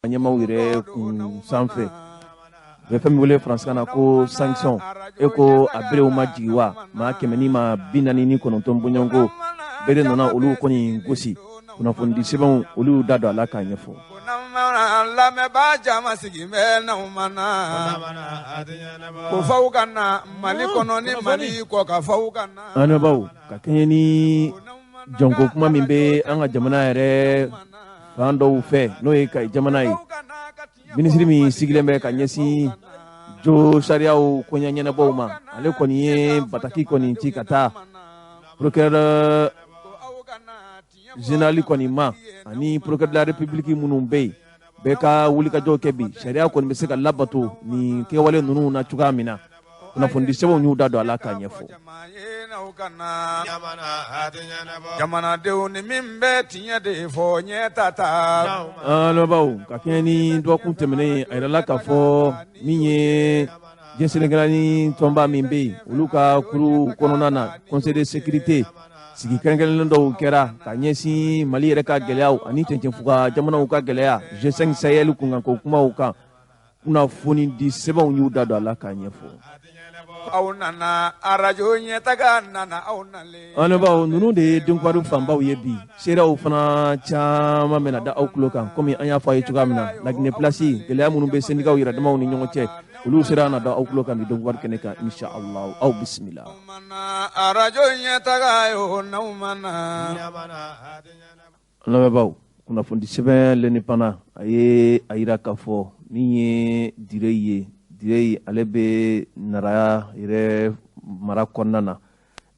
Ɲɛmaaw yɛrɛ kun sanfɛ, u bɛ fɛn min wele faransikan na ko sanction, e ko a berew ma jigin wa? Maa 149 bɔɲɔgɔnko bere nana olu kɔni gosi. Kunnafonidi sɛbɛnw, olu da don a la k'a ɲɛfɔ. Lamɛnbaa jama sigi bɛ n'aw ma na ko faw ka na Mali kɔnɔ ni Mali kɔ ka faw ka na. An lamɛnbaaw, ka kɛɲɛ ni jɔnko kuma min bɛ an ka jamana yɛrɛ fan dɔw fɛ, n'o ye Kayi jamana ye, minisiri min sigilen bɛ ka ɲɛsin jo sariyaw koɲɛ ɲɛnabɔw ma, ale kɔni ye bataki kɔni ci ka taa procureur général kɔni ma ani procureur de la République minnu bɛ yen, bɛɛ ka wulikajɔ kɛ bi, sariya kɔni bɛ se ka labato nin kɛwale ninnu na cogoya min na. Kunnafonidi sɛbɛnw y'u da don a la k'a ɲɛfɔ. Jamanadenw, ni min bɛ tiɲɛ de fɔ, ɲɛ ta ta. An lamɛnbaaw, ka kɛɲɛ ni dɔgɔkun tɛmɛnen ye, a yirala k'a fɔ min ye diɲɛ seleke tɔnba min bɛ yen, olu ka kuru kɔnɔna na, Conseil de sécurité, sigi kɛrɛnkɛrɛnnen dɔw kɛra ka ɲɛsin Mali yɛrɛ ka gɛlɛyaw ani cɛncɛnfuga jamanaw ka gɛlɛya, G5 Sahel kunkanko kumaw kan. Kunnafoni di sɛbɛnw y'u da don a la k'a ɲɛfɔ. Aw nana, arajo ɲɛtaga nana, aw nalen. An lamɛnbaaw, ninnu de ye donkibaru fanbaw ye bi. Seerew fana caman bɛna da aw tulo kan. Komi an y'a fɔ a ye cogoya min na, Laginɛ Place, gɛlɛya minnu bɛ sendikaw yɛrɛ damaw ni ɲɔgɔn cɛ, olu sera na da aw tulo kan bi donkibaru kɛnɛ kan, insha Allah. Aw bisimila. Arajo ɲɛtaga ye, n'aw ma na. An lamɛnbaaw, kunnafoni sɛbɛn L'Indépendant, a ye a yira k'a fɔ min ye Diré ye, Diré, ale bɛ Nara yɛrɛ mara kɔnɔna na.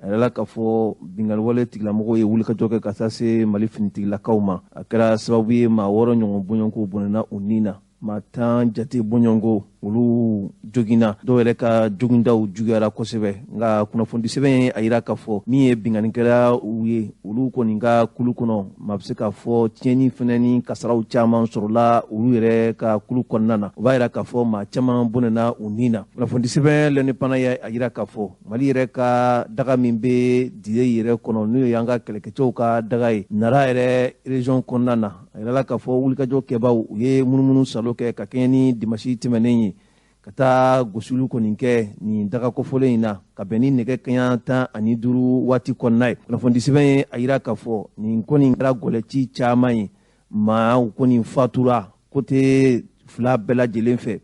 A yirala k'a fɔ binkanniwale tigilamɔgɔw ye wulikajɔ kɛ ka taa se Mali finitigilakaw ma. A kɛra sababu ye maa 6 ɲɔgɔn bɔɲɔgɔnko bɔnɛna u ni na, maa 10 jate bɔɲɔgɔnko olu joginna, dɔw yɛrɛ ka jogindaw juguyara kosɛbɛ. Nka kunnafonidi sɛbɛn ye a yira k'a fɔ min ye binkannikɛlaw ye, olu kɔni ka kulu kɔnɔ, maa bɛ se k'a fɔ tiɲɛni fɛnɛ ni kasaraw caman sɔrɔla olu yɛrɛ ka kulu kɔnɔna na. O b'a yira k'a fɔ maa caman bɔnɛna u ni na. Kunnafonidi sɛbɛn L'Indépendant ye a yira k'a fɔ Mali yɛrɛ ka daga min bɛ Diré yɛrɛ kɔnɔ, n'o ye an ka kɛlɛkɛcɛw ka daga ye Nara yɛrɛ région kɔnɔna na, a yirala k'a fɔ wulikajɔ kɛbaw, u ye munumunu salo kɛ ka kɛɲɛ ni dimasi tɛmɛnen ye, ka taa gosiliw kɔni kɛ nin daga kofɔlen in na, ka bɛn ni nɛgɛ kaɲa 15 waati kɔnɔna ye. Kunnafonidi sɛbɛn ye a yira k'a fɔ nin kɔni kɛra gɔlɛci caman ye, maaw kɔni fatura côté fila bɛɛ lajɛlen fɛ.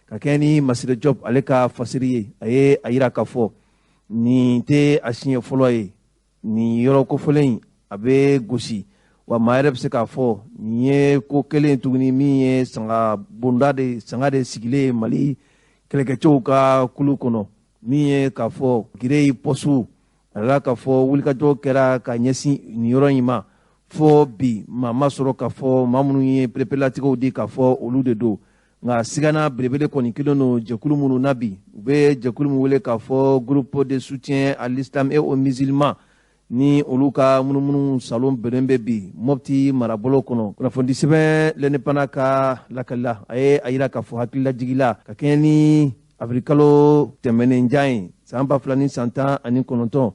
Ka kɛɲɛ ni Masire Diop ale ka fasiri ye, a ye a yira k'a fɔ nin tɛ a siɲɛ fɔlɔ ye nin yɔrɔ kofɔlen in a bɛ gosi wa. Maa yɛrɛ bɛ se k'a fɔ nin ye ko kelen tuguni min ye sanga bonda de, sanga de sigilen Mali kɛlɛkɛcɛw ka kulu kɔnɔ, min ye k'a fɔ Giré poste. A yira k'a fɔ wulikajɔ kɛra ka ɲɛsin nin yɔrɔ in ma, fo bi maa ma sɔrɔ k'a fɔ maa minnu ye pereperelatigɛw di k'a fɔ olu de don. Nka sigana belebele kɔni kelen don jɛkulu minnu na bi, u bɛ jɛkulu min wele k'a fɔ Groupe de soutien à l'islam et aux musulmans, ni olu ka munumunu salon bɛnnen bɛ bi Mɔpti marabolo kɔnɔ. Kunnafonidi sɛbɛn L'Indépendant ka lakalila, a ye a yira k'a fɔ hakililajigila, ka kɛɲɛ ni avril-kalo tɛmɛnen jan ye san 2019,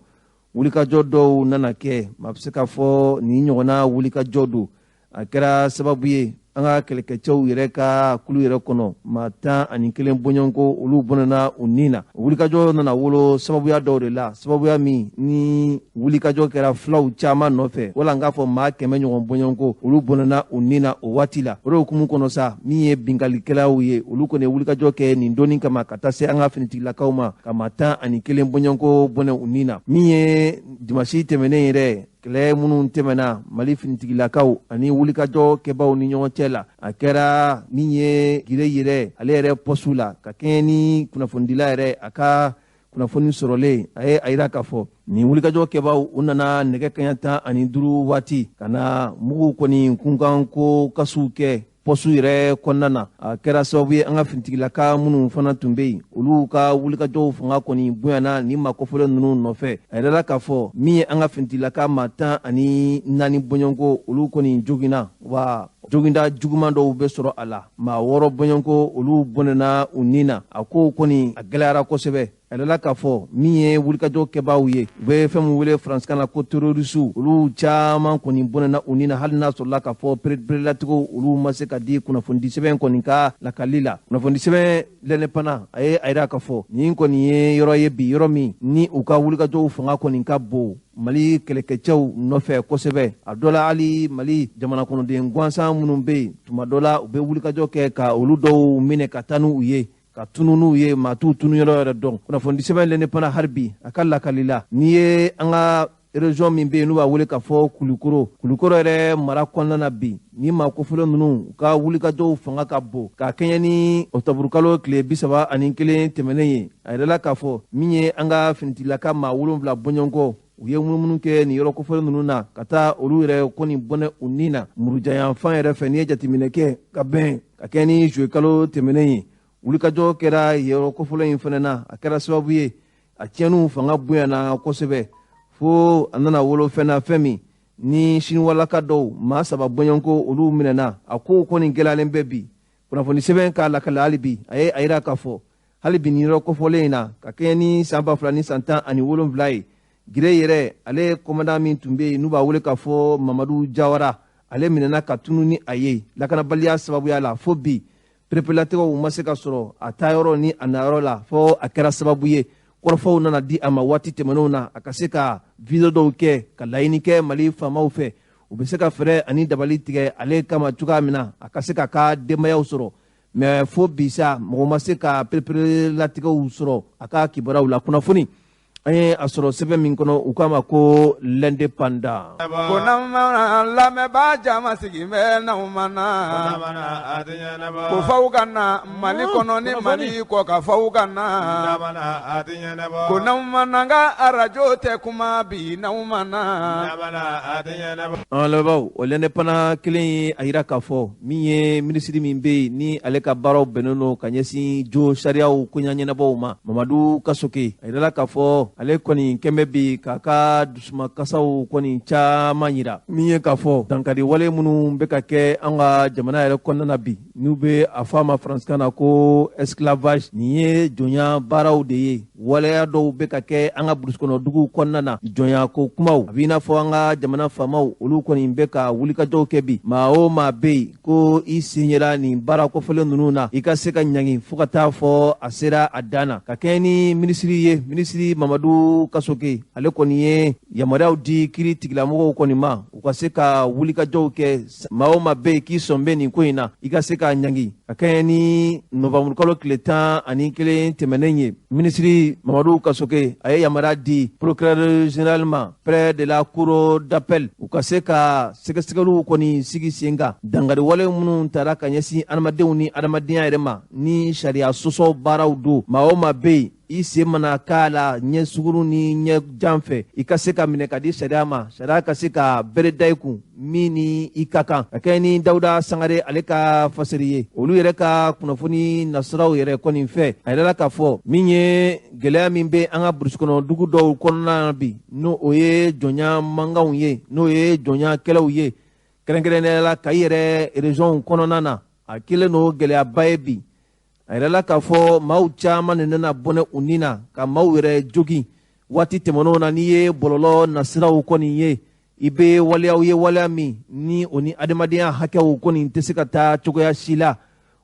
wulikajɔ dɔw nana kɛ. Maa bɛ se k'a fɔ nin ɲɔgɔnna wulikajɔ don, a kɛra sababu ye an ka kɛlɛkɛcɛw yɛrɛ ka kulu yɛrɛ kɔnɔ, maa 11 bɔɲɔgɔnko olu bɔnɛna u ni na. Wulikajɔ nana wolo sababuya dɔw de la, sababuya min ni wulikajɔ kɛra fulaw caman nɔfɛ, wala n k'a fɔ maa 100 ɲɔgɔn bɔɲɔgɔnko olu bɔnɛna u ni na o waati la. O de hukumu kɔnɔ sa, min ye binkalikɛlaw ye, olu kɔni ye wulikajɔ kɛ nin donni kama ka taa se an ka finitigilakaw ma, ka maa 11 bɔɲɔgɔnko bɔnɛ u ni na. Min ye dimasi tɛmɛnen yɛrɛ, kɛlɛ minnu tɛmɛna Mali finitigilakaw ani wulikajɔ kɛbaw ni ɲɔgɔn cɛ la, a kɛra min ye Giré yɛrɛ, ale yɛrɛ poste la. Ka kɛɲɛ ni kunnafonidila yɛrɛ a ka kunnafoni sɔrɔlen, a ye a yira k'a fɔ nin wulikajɔ kɛbaw, u nana nɛgɛ kaɲa 15 waati ka na mugu kɔni kunkan ko kasiw kɛ poste yɛrɛ kɔnɔna na. A kɛra sababu ye an ka finitigilaka minnu fana tun bɛ yen, olu ka wulikajɔw fanga kɔni bonyana ni maa kofɔlen ninnu nɔfɛ. A yirala k'a fɔ min ye an ka finitigilaka maa 14 bɔɲɔgɔnko, olu kɔni joginna wa. Joginda juguman dɔw bɛ sɔrɔ a la, maa 6 bɔɲɔgɔnko olu bɔnɛna u ni na. A ko kɔni a gɛlɛyara kosɛbɛ. A yɛrɛla k'a fɔ min ye wulikajɔ kɛbaaw ye, u bɛ fɛn min wele faransikan na ko terrorisiw, olu caman kɔni bɔnɛna u ni na, hali n'a sɔrɔla k'a fɔ pereperelatigɛw olu ma se ka di kunnafonidisɛbɛn kɔni ka lakali la. Kunnafonidisɛbɛn L'Indépendant a ye a yira k'a fɔ nin kɔni ye yɔrɔ ye bi, yɔrɔ min ni u ka wulikajɔw fanga kɔni ka bon Mali kɛlɛkɛcɛw nɔfɛ kosɛbɛ. A dɔ la, hali Mali jamana kɔnɔden gansan minnu bɛ yen, tuma dɔ la u bɛ wulikajɔ kɛ ka olu dɔw minɛ ka taa n'u ye, ka tunu n'u ye, maa t'u tunu yɔrɔ yɛrɛ dɔn. Kunnafonidisɛbɛn L'Indépendant hali bi a ka lakali la, n'i ye an ka région min bɛ yen n'u b'a wele k'a fɔ Kulukoro, Kulukoro yɛrɛ mara kɔnɔna na bi, ni maa kofɔlen ninnu u ka wulikajɔw fanga ka bon ka kɛɲɛ ni ɔkutɔburukalo tile 31 tɛmɛnen ye. A yɛrɛla k'a fɔ min ye an ka finitigilaka maa 7 bɔɲɔgɔnkɔ, u ye munumunu kɛ nin yɔrɔ kofɔlen ninnu na ka taa olu yɛrɛ kɔni bɔnɛ u ni na murujanyanfan yɛrɛ fɛ. N'i ye jateminɛ kɛ ka bɛn ka kɛ ni juillet kalo tɛmɛnen ye, wulikajɔ kɛra yɔrɔ kofɔlen in fana na. A kɛra sababu ye a tiɲɛniw fanga bonyana kosɛbɛ, fo a nana wolo fɛn na, fɛn min ni siniwalaka dɔw maa 3 bɔɲɔgɔnko olu minɛna. A kow kɔni gɛlɛyalen bɛ bi. Kunnafoni sɛbɛn k'a lakale hali bi, a ye a yira k'a fɔ hali bi nin yɔrɔ kofɔlen in na, ka kɛɲɛ ni san 2017 ye, Gire yɛrɛ ale kɔmandan min tun bɛ yen n'u b'a wele k'a fɔ Mamadu Jawara, ale minɛna ka tunu ni a ye lakanabaliya sababuya la. Fo bi perepelatigɛw ma se ka sɔrɔ a taayɔrɔ ni a nayɔrɔ la, fo a kɛra sababu ye kɔrɔfɔw nana di a ma waati tɛmɛnenw na, a ka se ka video dɔw kɛ ka laɲini kɛ Mali faamaw fɛ, u bɛ se ka fɛɛrɛ ani dabali tigɛ ale kama cogoya min na a ka se k'a ka denbayaw sɔrɔ. Mɛ fo bi sa, mɔgɔ ma se ka pereperelatigɛw sɔrɔ a ka kibaruyaw la. Kunnafoni an ye a sɔrɔ sɛbɛn min kɔnɔ, u k'a ma ko L'Indépendant. Ko lamɛnbaa jama sigi bɛ n'aw ma na, ko faw ka na Mali kɔnɔ ni Mali kɔ ka faw ka na, ko n'aw ma na n ka arajo tɛ kuma bi n'aw ma na. An lamɛnbaaw, o L'Indépendant kelen ye a yira k'a fɔ min ye minisiri min bɛ yen ni ale ka baaraw bɛnnen don ka ɲɛsin jo sariyaw koɲa ɲɛnabɔw ma, Mamadu Kasoke, a yirala k'a fɔ ale kɔni kɛn bɛ bi k'a ka dusumakasaw kɔni caman yira, min ye k'a fɔ dankari wale minnu bɛ ka kɛ an ka jamana yɛrɛ kɔnɔna na bi, n'u bɛ a fɔ a ma faransikan na ko esclavage. Nin ye jɔnya baaraw de ye, waleya dɔw bɛ ka kɛ an ka burusikɔnɔ duguw kɔnɔna na, jɔnya ko kumaw. A b'i n'a fɔ an ka jamana faamaw olu kɔni bɛ ka wulikajɔw kɛ bi, maa o maa bɛ yen ko i sen yera nin baara kɔfɛlen ninnu na, i ka se ka ɲangi fo ka taa fɔ a sera a dan na. Ka kɛɲɛ ni minisiri ye, minisiri Mamadu Kasoke, ale kɔni ye yamaruyaw di kiiri tigilamɔgɔw kɔni ma, u ka se ka wulikajɔw kɛ, maa o maa bɛ yen k'i sɔn bɛ nin ko in na, i ka se ka ɲangi. Ka kɛɲɛ ni novanburukalo tile 11 tɛmɛnen ye, minisiri Mamadu Kasoke a ye yamaruya di procureur général ma près de la cour d'appel, u ka se ka sɛgɛsɛgɛliw kɔni sigi sen kan, dankari wale minnu tara ka ɲɛsin adamadenw ni adamadenya yɛrɛ ma, ni sariya sɔsɔ baaraw don. Maa o maa bɛ yen i sen mana k'a la ɲɛ suguru ni ɲɛ jan fɛ, i ka se ka minɛ ka di sariya ma, sariya ka se ka bere da i kun min ni i ka kan. Ka kɛɲɛ ni Dawuda Sangare ale ka fasiri ye, olu yɛrɛ ka kunnafoni nasiraw yɛrɛ kɔni fɛ, a yɛrɛla k'a fɔ min ye gɛlɛya min bɛ an ka burusikɔnɔ dugu dɔw kɔnɔna na bi, n'o o ye jɔnya mankanw ye, n'o ye jɔnya kɛlɛw ye, kɛrɛnkɛrɛnnenya la Kayi yɛrɛ région kɔnɔna na, a kɛlen don gɛlɛyaba ye bi. A yɛrɛla k'a fɔ maaw caman de nana bɔnɛ u ni na ka maaw yɛrɛ jogin waati tɛmɛnenw na. N'i ye bɔlɔlɔ nasiraw kɔni ye, i bɛ waleyaw ye, waleya min ni o ni adamadenya hakɛw kɔni tɛ se ka taa cogoya si la.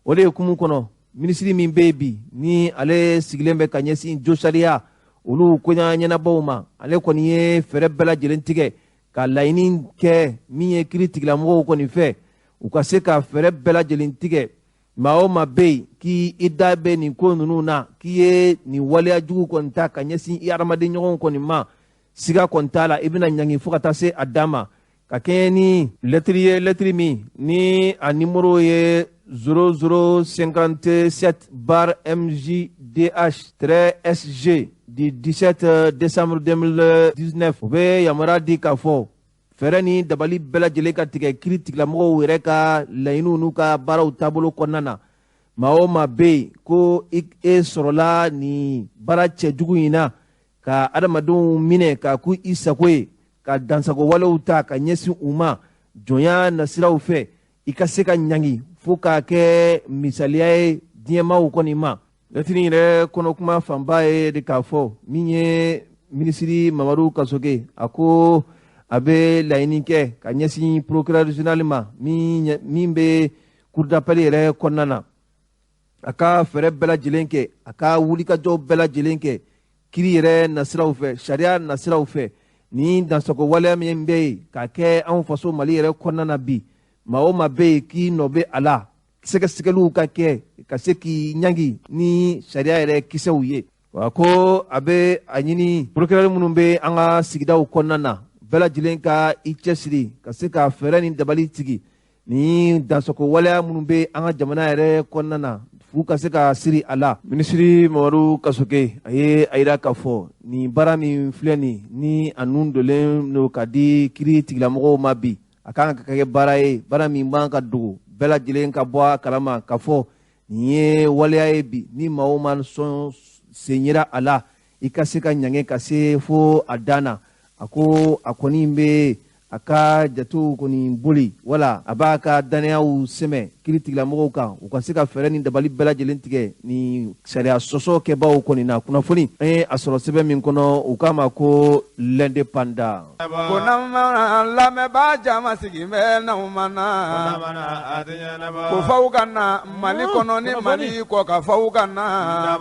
O de ye kumu kɔnɔ, minisiri min bɛ yen bi ni ale sigilen bɛ ka ɲɛsin jo sariya olu koɲa ɲɛnabɔw ma, ale kɔni ye fɛɛrɛ bɛɛ lajɛlen tigɛ ka laɲini kɛ min ye kiiri tigilamɔgɔw kɔni fɛ, u ka se ka fɛɛrɛ bɛɛ lajɛlen tigɛ, maa o maa bɛ yen k'i da bɛ nin ko ninnu na, k'i ye nin waleya jugu kɔni ta ka ɲɛsin i hadamaden ɲɔgɔnw kɔni ma, siga kɔni t'a la i bɛna ɲangi fo ka taa se a dan ma. Ka kɛɲɛ ni lɛtiri ye, lɛtiri min ni a nimoro ye 0057 bar MJDH trait SG du 17 décembre 2019, u bɛ yamaruya di k'a fɔ fɛɛrɛ ni dabali bɛɛ lajɛlen ka tigɛ kiiri tigilamɔgɔw yɛrɛ ka laɲiniw n'u ka baaraw taabolo kɔnɔna na. Maa o maa bɛ yen ko e sɔrɔla nin baara cɛjugu in na ka adamadenw minɛ ka k'u i sago ye, ka dansago walew ta ka ɲɛsin u ma jɔnya nasiraw fɛ, I ka se ka ɲangi fo k'a kɛ misaliya ye diɲɛmaaw kɔni ma. Lɛtiri yɛrɛ kɔnɔkuma fanba ye de k'a fɔ min ye minisiri Mamadu Kasoge, a ko a bɛ laɲini kɛ ka ɲɛsin procureur général ma min bɛ cour d'appel yɛrɛ kɔnɔna na, a ka fɛɛrɛ bɛɛ lajɛlen kɛ, a ka wulikajɔ bɛɛ lajɛlen kɛ kiri yɛrɛ nasiraw fɛ, sariya nasiraw fɛ, ni dansago waleya min bɛ yen k'a kɛ anw faso Mali yɛrɛ kɔnɔna na bi, maa o maa bɛ yen k'i nɔ bɛ a la, sɛgɛsɛgɛliw ka kɛ ka se k'i ɲangi ni sariya yɛrɛ kisɛw ye. Wa ko a bɛ a ɲini procureur minnu bɛ an ka sigidaw kɔnɔna na, bɛɛ lajɛlen ka i cɛsiri ka se ka fɛɛrɛ ni dabali sigi ni dansago waleya minnu bɛ an ka jamana yɛrɛ kɔnɔna na, f'u ka se ka siri a la. Minisiri Mamadu Kasoge a ye a yira k'a fɔ nin baara min filɛ nin ni a nun donnen don ka di kiiri tigilamɔgɔw ma bi, a kan ka kɛ baara ye, baara min man ka dogo, bɛɛ lajɛlen ka bɔ a kalama k'a fɔ nin ye waleya ye bi, ni maa o maa sɔn sen yera a la, i ka se ka ɲange ka se fo a dan na. A ko a kɔni bɛ a ka jatew kɔni boli, wala a b'a ka dannayaw sɛmɛ kiiri tigilamɔgɔw kan, u ka se ka fɛɛrɛ ni dabali bɛɛ lajɛlen tigɛ ni sariya sɔsɔ kɛbaaw kɔni na. Kunnafoni an ye a sɔrɔ sɛbɛn min kɔnɔ, u k'a ma ko L'Indépendant. Ko lamɛnbaa jama sigi bɛ n'aw ma na, ko faw ka na Mali kɔnɔ ni Mali kɔ ka faw ka na,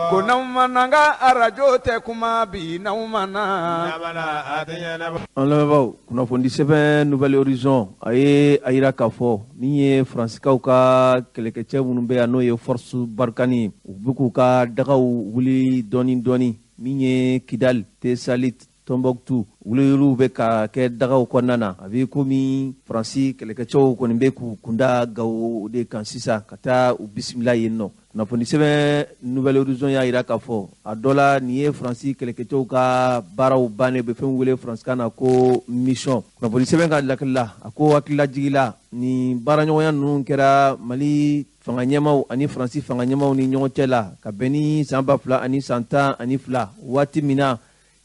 ko n'aw ma na ka arajo tɛ kuma bi n'aw ma na. An lamɛnbaaw, kunnafoni sɛbɛn Nouvel Horizon a ye a yira k'a fɔ min ye Faransikaw ka kɛlɛkɛcɛ minnu bɛ yan, n'o ye Force Barkhane, u bɛ k'u ka dagaw wuli dɔɔni dɔɔni. Min ye Kidal, Tesalit, Tombouctou, wuliyuruw bɛ ka kɛ dagaw kɔnɔna na. A bɛ komi Faransi kɛlɛkɛcɛw kɔni bɛ k'u kunda Gawo de kan sisan ka taa u bisimila yen nɔ. Kunnafoni sɛbɛn Nouvel Horizon y'a yira k'a fɔ a dɔ la nin ye Faransi kɛlɛkɛcɛw ka baaraw bannen, bɛ fɛn wele faransikan na ko mission. Kunnafoni sɛbɛn ka lakili la, a ko hakililajigi la, nin baaraɲɔgɔnya ninnu kɛra Mali fanga ɲɛmaw ani Faransi fanga ɲɛmaw ni ɲɔgɔn cɛ la ka bɛn ni san 2012, waati min na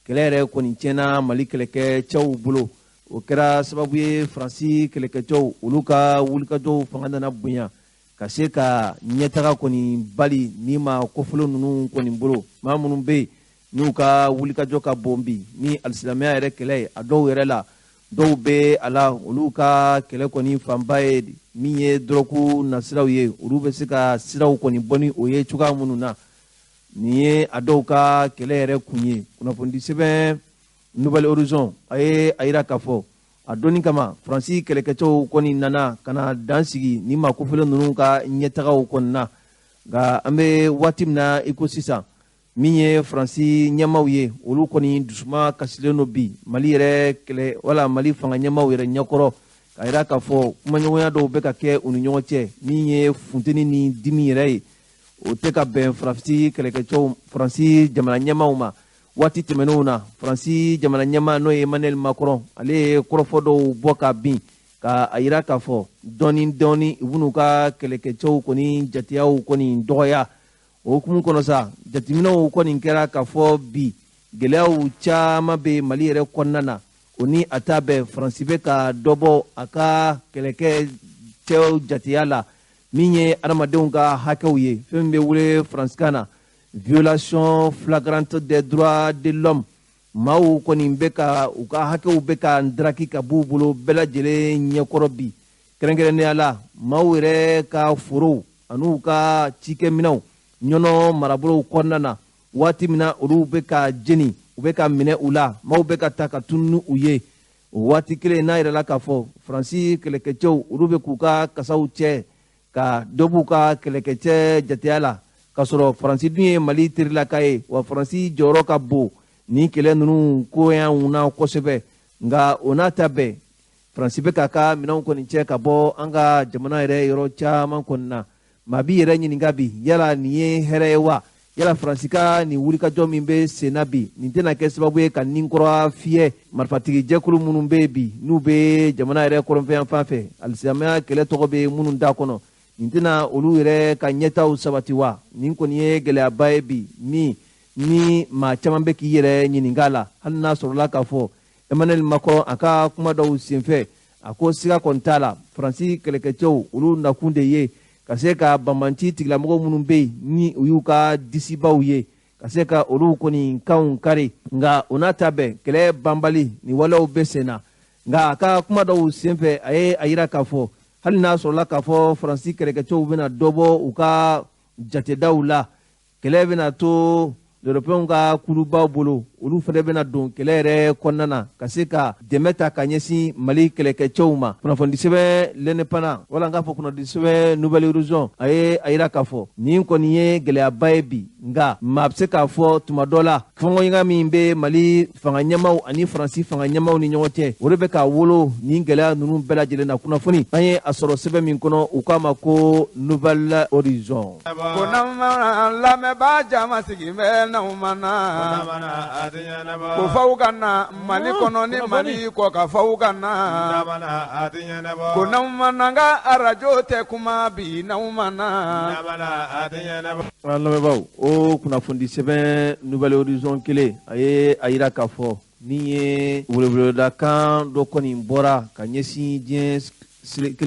kɛlɛ yɛrɛ kɔni tiɲɛna Mali kɛlɛkɛcɛw bolo. O kɛra sababu ye Faransi kɛlɛkɛcɛw olu ka wulikajɔw fanga nana bonya ka se ka ɲɛtaga kɔni bali ni maa kɔfɔlɔ ninnu kɔni bolo, maa minnu bɛ yen n'u ka wulikajɔ ka bon bi ni alisilamɛya yɛrɛ kɛlɛ ye. A dɔw yɛrɛ la, dɔw bɛ a la, olu ka kɛlɛ kɔni fanba ye min ye dɔrɔgu nasiraw ye, olu bɛ se ka siraw kɔni bɔ ni o ye cogoya minnu na. Nin ye a dɔw ka kɛlɛ yɛrɛ kun ye. Kunnafoni sɛbɛn Nouvel Horizon a ye a yira k'a fɔ a donni kama Faransi kɛlɛkɛcɛw kɔni nana ka na dan sigi ni maa kofɔlen ninnu ka ɲɛtagaw kɔni na. Nka an bɛ waati min na i ko sisan, min ye Faransi ɲɛmaaw ye, olu kɔni dusuma kasilen don bi Mali yɛrɛ kɛlɛ wala Mali fanga ɲɛmaaw yɛrɛ ɲɛkɔrɔ, k'a yira k'a fɔ kumaɲɔgɔnya dɔw bɛ ka kɛ u ni ɲɔgɔn cɛ, min ye funteni ni dimi yɛrɛ ye, o tɛ ka bɛn Faransi kɛlɛkɛcɛw, Faransi jamana ɲɛmaaw ma. Waati tɛmɛnenw na, Faransi jamana ɲɛmaa n'o ye Emmanuel Macron, ale ye kɔrɔfɔ dɔw bɔ ka bin ka a yira k'a fɔ dɔɔni dɔɔni u bɛn'u ka kɛlɛkɛcɛw kɔni jateyaw kɔni dɔgɔya. O hukumu kɔnɔ sa, jateminɛw kɔni kɛra k'a fɔ bi gɛlɛyaw caman bɛ Mali yɛrɛ kɔnɔna na, o ni a ta bɛɛ Faransi bɛ ka dɔ bɔ a ka kɛlɛkɛcɛw jateya la, min ye adamadenw ka hakɛw ye, fɛn min bɛ wele faransikan na violation flagrante des droits de l'homme. Maaw kɔni bɛ ka u ka hakɛw bɛ ka ndaraki ka b'u bolo bɛɛ lajɛlen ɲɛkɔrɔ bi, kɛrɛnkɛrɛnnenya la maaw yɛrɛ ka forow an'u ka cikɛminɛw Ɲɔnɔ marabolow kɔnɔna na, waati min na olu bɛ ka jeni, u bɛ ka minɛ u la, maaw bɛ ka ta ka tunu u ye. O waati kelen n'a yɛrɛ la k'a fɔ Faransi kɛlɛkɛcɛw olu bɛ k'u ka kasaw cɛ ka dɔ b'u ka kɛlɛkɛcɛ jateya la, k'a sɔrɔ Faransi dun ye Mali terilaka ye, wa Faransi jɔyɔrɔ ka bon nin kɛlɛ ninnu koɲaw na kosɛbɛ. Nka o n'a ta bɛɛ, Faransi bɛ k'a ka minɛnw kɔni cɛ ka bɔ an ka jamana yɛrɛ yɔrɔ caman kɔni na. Maa b'i yɛrɛ ɲininka bi, yala nin ye hɛrɛ ye wa? Yala Faransi ka nin wulikajɔ min bɛ sen na bi, nin tɛna kɛ sababu ye ka ninkɔrɔ fiyɛ marifatigi jɛkulu minnu bɛ bi n'u bɛ jamana yɛrɛ kɔrɔnfɛ fan fɛ, alisilamɛya kɛlɛ tɔgɔ bɛ minnu da kɔnɔ, nin tɛna olu yɛrɛ ka ɲɛtaw sabati wa? Nin kɔni ye gɛlɛyaba ye bi min ni maa caman bɛ k'i yɛrɛ ɲininka la, hali n'a sɔrɔla k'a fɔ Emmanuel Macron a ka kuma dɔw senfɛ, A ko siga kɔni t'a la, Faransi kɛlɛkɛcɛw olu nakun de ye ka se ka banbanci tigilamɔgɔ minnu bɛ yen ni u y'u ka disibaw ye, ka se ka olu kɔni kanw kari. Nka o n'a ta bɛɛ, kɛlɛ banbali ni walew bɛ sen na. Nka a ka kuma dɔw senfɛ, a ye a yira k'a fɔ hali n'a sɔrɔla k'a fɔ Faransi kɛlɛkɛcɛw bɛna dɔ bɔ u ka jatedaw la, kɛlɛ bɛna to Européens ka kulubaw bolo, olu fana bɛna don kɛlɛ yɛrɛ kɔnɔna na ka se ka dɛmɛ ta ka ɲɛsin Mali kɛlɛkɛcɛw ma. Kunnafonidisɛbɛn L'Indépendant, wala n k'a fɔ kunnafonidisɛbɛn Nouvel Horizon, a ye a yira k'a fɔ nin kɔni ye gɛlɛyaba ye bi. Nka maa bɛ se k'a fɔ tuma dɔ la, fɔɲɔgɔnya min bɛ Mali fanga ɲɛmaw ani Faransi fanga ɲɛmaw ni ɲɔgɔn cɛ, o de bɛ k'a wolo nin gɛlɛya ninnu bɛɛ lajɛlen na. Kunnafoni an ye a sɔrɔ sɛbɛn min kɔnɔ, u k'a ma ko Nouvel Horizon. Ko lamɛnbaa jama sigi bɛ n'aw ma na, ko faw ka na Mali kɔnɔ ni Mali kɔ ka faw ka na, ko n'aw ma na ka arajo tɛ kuma bi n'aw ma na. An lamɛnbaaw, o kunnafoni sɛbɛn Nouvel Horizon kelen, a ye a yira k'a fɔ min ye weleweledakan dɔ kɔni bɔra ka ɲɛsin diɲɛ seleke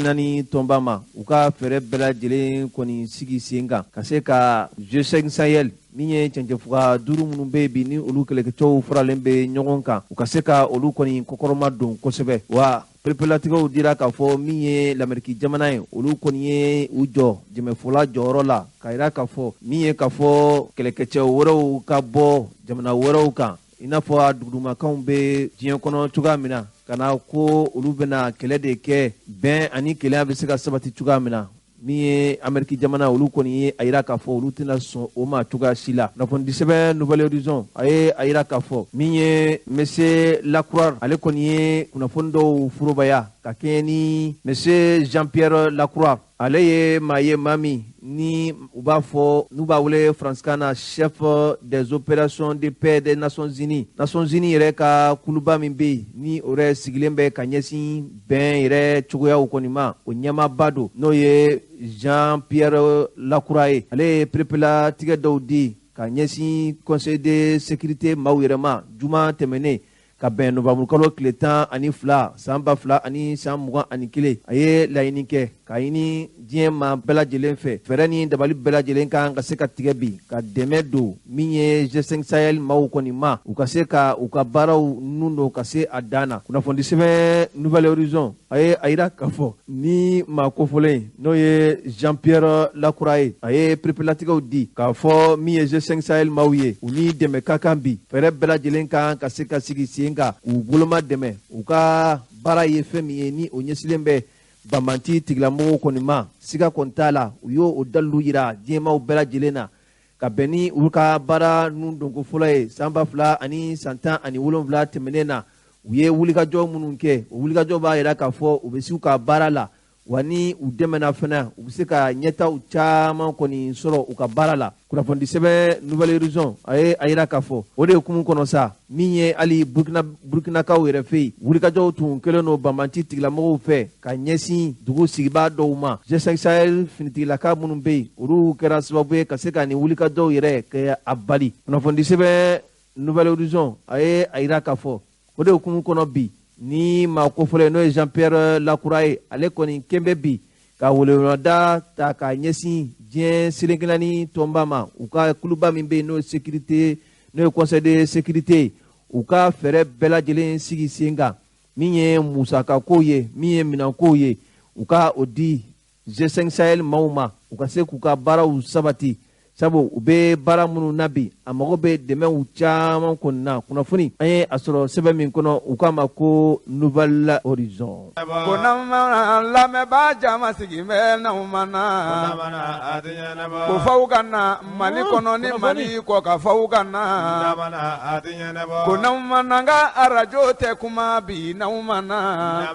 tɔnba ma, u ka fɛɛrɛ bɛɛ lajɛlen kɔni sigi sen kan ka se ka G5 Sahel, min ye cɛncɛnfuga duuru minnu bɛ yen bi ni olu kɛlɛkɛcɛw faralen bɛ ɲɔgɔn kan, u ka se ka olu kɔni kɔkɔrɔma don kosɛbɛ. Wa perepelatigɛw dira k'a fɔ min ye Lameriki jamana ye, olu kɔni ye u jɔ jɛmɛfɔla jɔyɔrɔ la k'a yira k'a fɔ min ye k'a fɔ kɛlɛkɛcɛ wɛrɛw ka bɔ jamana wɛrɛw kan, i n'a fɔ a dugudumakanw bɛ diɲɛ kɔnɔ cogoya min na, ka na ko olu bɛna kɛlɛ de kɛ, bɛn ani kelenya bɛ se ka sabati cogoya min na. Min ye Ameriki jamana, olu kɔni ye a yira k'a fɔ olu tɛna sɔn o ma cogoya si la. Kunnafonidisɛbɛn Nouvel Horizon, a ye a yira k'a fɔ min ye Monsieur Lacroix, ale kɔni ye kunnafoni dɔw forobaya ka kɛɲɛ ni Monsieur Jean Pierre Lacroix. Ale ye maa ye, maa min ni u b'a fɔ n'u b'a wele faransikan na chef des opérations de paix des Nations Unies. Nations Unies yɛrɛ ka kuluba min bɛ yen ni o yɛrɛ sigilen bɛ ka ɲɛsin bɛn yɛrɛ cogoyaw kɔni ma, o ɲɛmaaba don, n'o ye Jean Pierre Lacroix ye. Ale ye perepelatigɛ dɔw di ka ɲɛsin Conseil de sécurité maaw yɛrɛ ma juma tɛmɛnen ka bɛn novanburukalo tile 12 san 2021. A ye laɲini kɛ k'a ɲini diɲɛ maa bɛɛ lajɛlen fɛ, fɛɛrɛ ni dabali bɛɛ lajɛlen kan ka se ka tigɛ bi ka dɛmɛ don min ye G5 Sahel maaw kɔni ma, u ka se ka u ka baaraw nun don ka se a dan na. Kunnafoni sɛbɛn Nouvel Horizon, a ye a yira k'a fɔ ni maa kofɔlen, n'o ye Jean Pierre Lacroix ye, a ye perepelatigɛw di k'a fɔ min ye G5 Sahel maaw ye, u ni dɛmɛ ka kan bi, fɛɛrɛ bɛɛ lajɛlen kan ka se ka sigi sen kan k'u boloma dɛmɛ u ka baara ye fɛn min ye ni o ɲɛsilen bɛ banbanci tigilamɔgɔw kɔni ma. Siga kɔni t'a la, u y'o o dalilu yira diɲɛmaw bɛɛ lajɛlen na ka bɛn ni olu ka baara nun donko fɔlɔ ye san 2017 tɛmɛnen na. U ye wulikajɔ minnu kɛ, o wulikajɔ b'a yira k'a fɔ u bɛ s'u ka baara la, wa ni u dɛmɛna fana, u bɛ se ka ɲɛtaw caman kɔni sɔrɔ u ka baara la. Kunnafoni sɛbɛn Nouvel Horizon, a ye a yira k'a fɔ o de hukumu kɔnɔ sa, min ye hali Burkina, Burkinakaw yɛrɛ fɛ yen, wulikajɔw tun kɛlen don banbanci tigilamɔgɔw fɛ ka ɲɛsin dugu sigibaa dɔw ma. G5 Sahel finitigilaka minnu bɛ yen, olu kɛra sababu ye ka se ka nin wulikajɔw yɛrɛ kɛ a bali. Kunnafoni sɛbɛn Nouvel Horizon, a ye a yira k'a fɔ o de hukumu kɔnɔ bi, ni maa kofɔlen, n'o ye Jean Pierre Lacroix ye, ale kɔni kɛn bɛ bi ka weleweleda ta k'a ɲɛsin diɲɛ seleke naani tɔnba ma, u ka kuluba min bɛ yen n'o ye sécurité, n'o ye Conseil de sécurité ye, u ka fɛɛrɛ bɛɛ lajɛlen sigi sen kan, min ye musakakow ye, min ye minɛnkow ye, u ka o di G5 Sahel maaw ma, u ka se k'u ka baaraw sabati, sabu u bɛ baara minnu na bi, a mago bɛ dɛmɛw caman kɔni na. Kunnafoni an ye a sɔrɔ sɛbɛn min kɔnɔ, u k'a ma ko Nouvel Horizon. Ko lamɛnbaa jama sigi bɛ n'aw ma na, ko faw ka na Mali kɔnɔ ni Mali kɔ ka faw ka na, ko n'aw ma na ka arajo tɛ kuma bi n'aw ma na.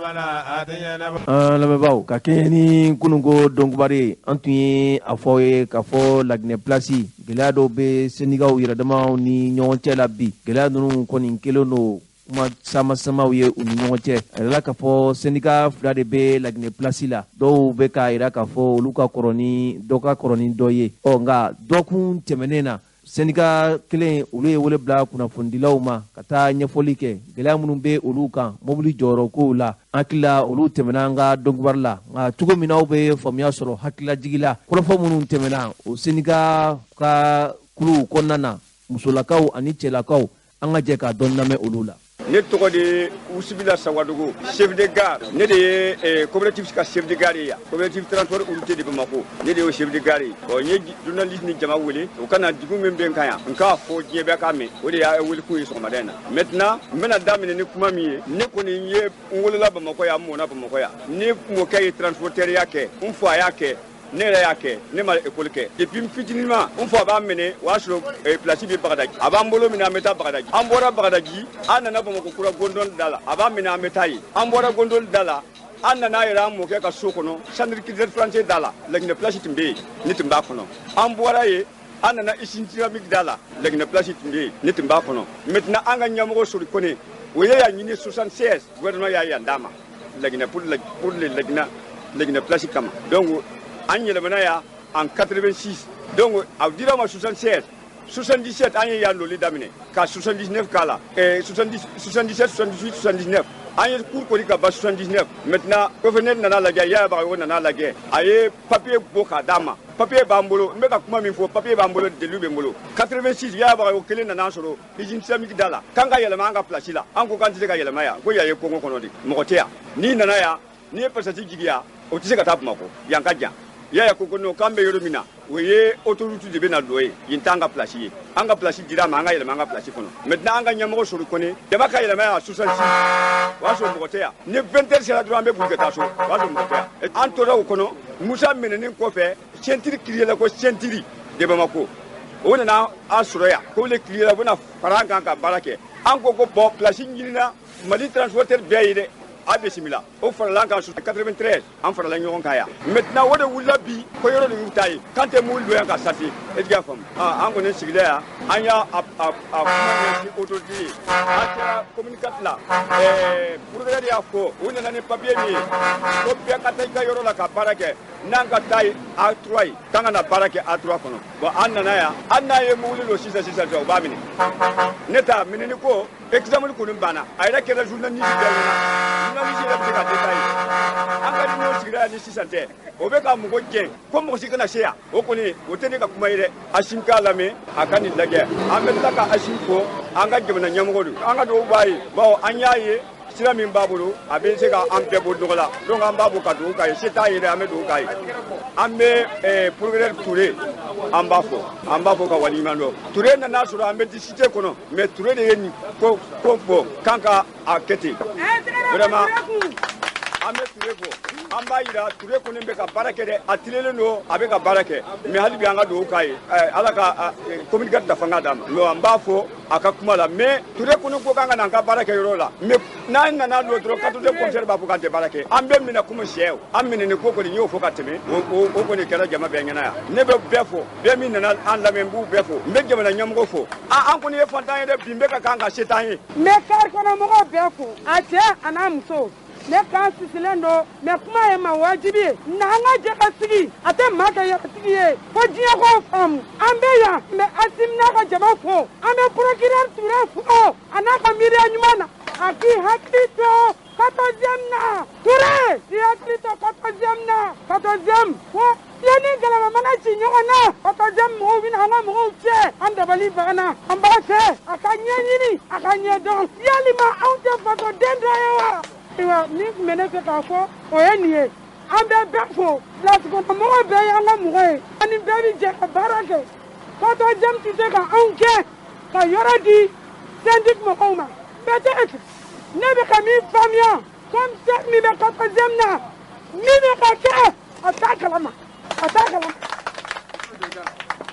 An lamɛnbaaw, ka kɛɲɛ ni kununko donkubari ye, an tun ye a fɔ aw ye k'a fɔ Laginɛ Place, gɛlɛya dɔw bɛ sɛndikaw yɛrɛdamaw ni ɲɔgɔn cɛ la bi. Gɛlɛya ninnu kɔni kɛlen don kuma sama samaw ye u ni ɲɔgɔn cɛ. A yirala k'a fɔ sɛndika fila de bɛ Laginɛ Place la, dɔw bɛ k'a yira k'a fɔ olu ka kɔrɔ ni dɔ ka kɔrɔ ni dɔ ye. Ɔ nka dɔgɔkun tɛmɛnen na, Syndicat kelen olu ye wele bila kunnafonidilaw ma ka taa ɲɛfɔli kɛ gɛlɛya minnu bɛ olu kan mobili jɔyɔrɔ kow la. An hakili la olu tɛmɛna an ka dɔnkibaru la, nka cogo min na aw bɛ faamuya sɔrɔ hakililajigi la, kɔrɔfɔ minnu tɛmɛna o syndicat ka kuluw kɔnɔna na, musolakaw ani cɛlakaw, an ka jɛ k'a dɔn lamɛn olu la. Ne tɔgɔ de ye Usubila Sawadogo, chef de gare. Ne de ye coopérative ka chef de gare ye yan, coopérative transport routier de Bamako, ne de y'o chef de gare ye. Bon, n ye journaliste ni jama wele u ka na degun min bɛ n kan yan, n k'a fɔ diɲɛ bɛɛ k'a mɛn. O de y'a wele kun ye sɔgɔmada in na. Maintenant, n bɛna daminɛ ni kuma min ye, ne kɔni ye n wolola Bamakɔ yan, n mɔna Bamakɔ yan. Ne mɔkɛ ye transporteur ya kɛ, n fa y'a kɛ, ne yɛrɛ y'a kɛ. Ne ma école kɛ depuis n fitininma. N fa b'an minɛ, o y'a sɔrɔ place bɛ Bagadaji, a b'an bolo minɛ, an bɛ taa Bagadaji. An bɔra Bagadaji, an nana Bamakɔ kura gondon da la, a b'an minɛ, an bɛ taa yen. An bɔra gondon da la, an nana yɛrɛ an mɔkɛ ka so kɔnɔ, centre culturel français da la, Laginɛ place tun bɛ yen, ne tun b'a kɔnɔ. An bɔra yen, an nana usine céramique da la, Laginɛ place tun bɛ yen, ne tun b'a kɔnɔ. Maintenant, an ka ɲɛmɔgɔ Sori Kone, o ye yan ɲini 76, gouvernement y'a yan d'a ma Laginɛ pour le Laginɛ place kama. Donc an yɛlɛmana yan en 86. Donc a dira ma 76, 77, an ye yan loli daminɛ ka 79 k'a la, 77, 78, 79, an ye cour kori ka ban 79. Maintenant, gouverneur nana lajɛ, Yaya Bagayogo nana lajɛ, a ye papier bɔ k'a d'a ma. Papier b'an bolo, n bɛ ka kuma min fɔ, papier b'an bolo, delu bɛ n bolo. 86, Yaya Bagayogo kelen nana sɔrɔ usine céramique da la, k'an ka yɛlɛma an ka place la. An ko k'an tɛ se ka yɛlɛma yan, ko yan ye kongo kɔnɔ de, mɔgɔ tɛ yan. N'i nana yan, n'i ye passage jigi yan, o tɛ se ka taa Bamakɔ, yan ka jan. Yaya ko ko non, k'an bɛ yɔrɔ min na, o ye autoroute de bɛ na don ye, yen t'an ka place ye. An ka place dira a ma, an ka yɛlɛma an ka place kɔnɔ. Maintenant, an ka ɲɛmɔgɔ Sori Kone, jama ka yɛlɛma yan 66, o y'a sɔrɔ mɔgɔ tɛ yan. Ni 20 heures sera dɔrɔn, an bɛ boli ka taa so, o y'a sɔrɔ mɔgɔ tɛ yan. An tora o kɔnɔ. Musa minɛnen kɔfɛ, ceinture créé la, ko ceinture de Bamako, o nana an sɔrɔ yan, ko le créé la, u bɛna fara an kan ka baara kɛ. An ko ko bon, place ɲinina Mali transporteur bɛɛ ye dɛ, a bisimila. O farala an kan 93, an farala ɲɔgɔn kan yan. Maintenant, o de wulila bi ko yɔrɔ de y'u ta ye, k'an tɛ mobili don yan ka sase. E y'a faamu? An kɔni sigila yan, an y'a a kuma ɲɛsin autorité ye. An sera commune 4 la, procureur y'a fɔ, u nana ni papier min ye ko bɛɛ ka taa i ka yɔrɔ la ka baara kɛ, n'an ka taa ye A3 ye, k'an ka na baara kɛ A3 kɔnɔ. Bon, an nana yan, hali n'a ye mobili don sisan sisan, u b'a minɛ. Ne ta minɛni ko examen kɔni banna, a yɛrɛ kɛra journaliste bɛɛ ɲɛna, journaliste yɛrɛ bɛ se ka détailler. An ka réunion sigira yan ni sisan tɛ, o bɛ ka mɔgɔ gɛn ko mɔgɔ si kana se yan. O kɔni, o tɛ ne ka kuma ye dɛ. Assimi k'a lamɛn, a ka nin lajɛ. An bɛ tila ka Assimi fo, an ka jamana ɲɛmɔgɔ don, an ka dugawu b'a ye, bawo an y'a ye sira min b'a bolo, a bɛ se ka an bɛɛ bɔ nɔgɔ la. Donc an b'a bɔ ka dugawu k'a ye, se t'a ye dɛ, an bɛ dugawu k'a ye. An bɛ procureur Touré, an b'a fɔ, an b'a fɔ ka waleɲuman dɔn. Touré nana sɔrɔ an bɛ discuter kɔnɔ, mais Touré de ye nin ko fɔ k'an ka a kɛ ten. Vraiment, an bɛ Touré fɔ, an b'a yira Touré kɔni bɛ ka baara kɛ dɛ, a tilelen don, a bɛ ka baara kɛ. Mais hali bi an ka dugawu k'a ye, Ala ka commune 4 ta fanga d'a ma. Mais an b'a fɔ a ka kuma la, mais Touré kɔni ko k'an ka na an ka baara kɛ yɔrɔ la, mais n'an nana don dɔrɔn, 14 commissaire b'a fɔ k'an tɛ baara kɛ, an bɛ minɛ komi sɛw. An minɛni ko kɔni, n y'o fɔ ka tɛmɛ, o kɔni kɛra jama bɛɛ ɲɛna yan. Ne bɛ bɛɛ fɔ, bɛɛ min nana an lamɛn, n b'u bɛɛ fo. N bɛ jamana ɲɛmɔgɔ fo. An kɔni ye fantan ye dɛ, bi n bɛ ka kan ka se t'an ye. N bɛ kari kɔnɔ mɔgɔw bɛɛ fo, a cɛ a n'a muso. Ne kan sisilen don, mɛ kuma ye ma wajibi ye. Na an ka jɛ ka sigi, a tɛ maa kɛ yɛrɛtigi ye, fo diɲɛ k'o faamu. An bɛ yan, n bɛ Assimi n'a ka jama fo, an bɛ procureur Touré fo a n'a ka miiriya ɲuman na. A k'i hakili to 14e na, Touré, i hakili to 14e na, 14e fo yanni galama mana ci ɲɔgɔn na, 14e mɔgɔw bɛna an ka mɔgɔw cɛ. An dabali banna, an b'a fɛ a ka ɲɛɲini, a ka ɲɛdɔn, yalima anw tɛ fasoden dɔ ye wa? Ayiwa, min tun bɛ ne fɛ k'a fɔ, o ye nin ye. An bɛ bɛɛ fo, lasigikɔnɔmɔgɔw bɛɛ y'an ka mɔgɔ ye, ani bɛɛ bɛ jɛ ka baara kɛ. 14e tɛ se ka anw gɛn ka yɔrɔ di syndic mɔgɔw ma. Peut-être ne bɛ ka min faamuya, commissaire min bɛ 14e na, min bɛ ka kɛ, a t'a kalama, a t'a kalama,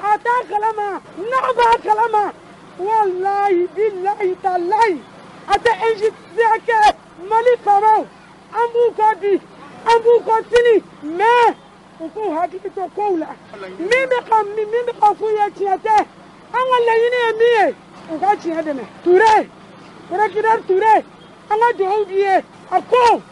a t'a kalama. N'a b'a kalama, walayi bilayi talayi, a tɛ injustice kɛ. Mali faamaw, an b'u kɔ bi, an b'u kɔ sini, mais u k'u hakili to kow la. Min bɛ ka f'u ye tiɲɛ tɛ. An ka laɲini ye min ye, u ka tiɲɛ dɛmɛ. Touré, procureur Touré, an ka dugawu b'i ye. A ko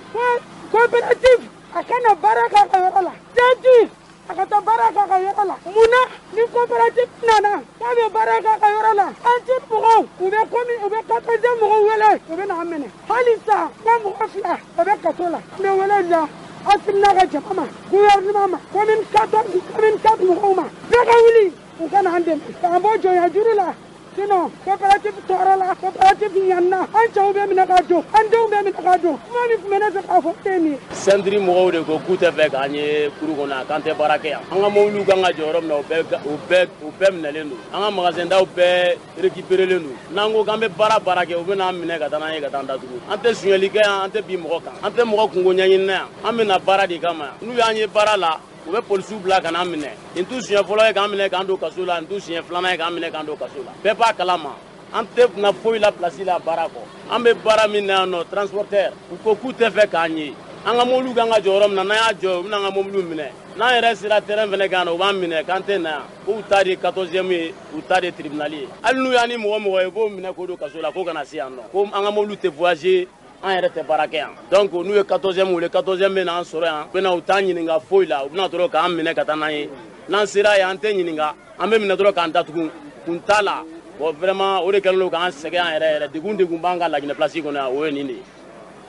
coopérative, a ka na baara k'a ka yɔrɔ la. Syndic, a ka taa baara k'a ka yɔrɔ la. Munna Ni coopérative nana k'a bɛ baara k'a ka yɔrɔ la, an tɛ mɔgɔw, u bɛ komi u bɛ 14e mɔgɔw wele, u bɛ n'an minɛ. Hali sa ko mɔgɔ 2 o bɛ kaso la. N bɛ wele bila Assimi n'a ka jama ma, gouvernement ma, commune 14, commune 4 mɔgɔw ma, bɛɛ ka wuli u ka n'an dɛmɛ k'an bɔ jɔnya juru la. Sinon coopérative tɔɔrɔ la, coopérative ɲanina, an cɛw bɛ minɛ ka don, an denw bɛ minɛ ka don. Kuma min tun bɛ ne fɛ k'a fɔ e nin ye. Sentiri mɔgɔw de ko k'u tɛ fɛ k'an ye kuru kɔnɔ, k'an tɛ baara kɛ yan. An ka mobiliw kan ka jɔ yɔrɔ min na, o bɛɛ minɛlen don. An ka magasindaw bɛɛ récupérélen don. N'an ko k'an bɛ baara kɛ, u bɛ n'an minɛ ka taa n'an ye ka taa an datugu. An tɛ sonyali kɛ yan, an tɛ bin mɔgɔ kan, an tɛ mɔgɔ kungo ɲɛɲini na yan. An bɛ na baara de kama yan. N'u y'an ye baara la, u bɛ polisiw bila ka n'an minɛ. Nin t'u siɲɛ fɔlɔ ye k'an minɛ k'an don kaso la, nin t'u siɲɛ filanan ye k'an minɛ k'an don kaso la. Bɛɛ b'a kalama, an tɛ na foyi la place la baara kɔ. An bɛ baara min na yan nɔ, transporteur, u ko k'u tɛ fɛ k'an ye. An ka mobiliw kan ka jɔ yɔrɔ min na, n'an y'a jɔ, u bɛna an ka mobiliw minɛ. N'an yɛrɛ sera terrain fɛnɛ kan, u b'an minɛ k'an tɛ na yan. K'u ta de 14e ye, u ta de tribunal ye. Hali n'u y'an ni mɔgɔ ye, u b'o minɛ k'o don kaso la, k'o kana se yan nɔ. Ko an ka mobiliw tɛ voyager, an yɛrɛ tɛ baara kɛ yan. Donc n'u ye 14e wele, 14e bɛ n'an sɔrɔ yan, u bɛ na u t'an ɲininka foyi la, u bɛna dɔrɔn k'an minɛ ka taa n'an ye. N'an sera yan, an tɛ ɲininka, an bɛ minɛ dɔrɔn k'an datugu, kun t'a la. Bon vraiment o de kɛlen don k'an sɛgɛn an yɛrɛ yɛrɛ, degun b'an ka Laginɛ place kɔnɔ yan, o ye nin de ye.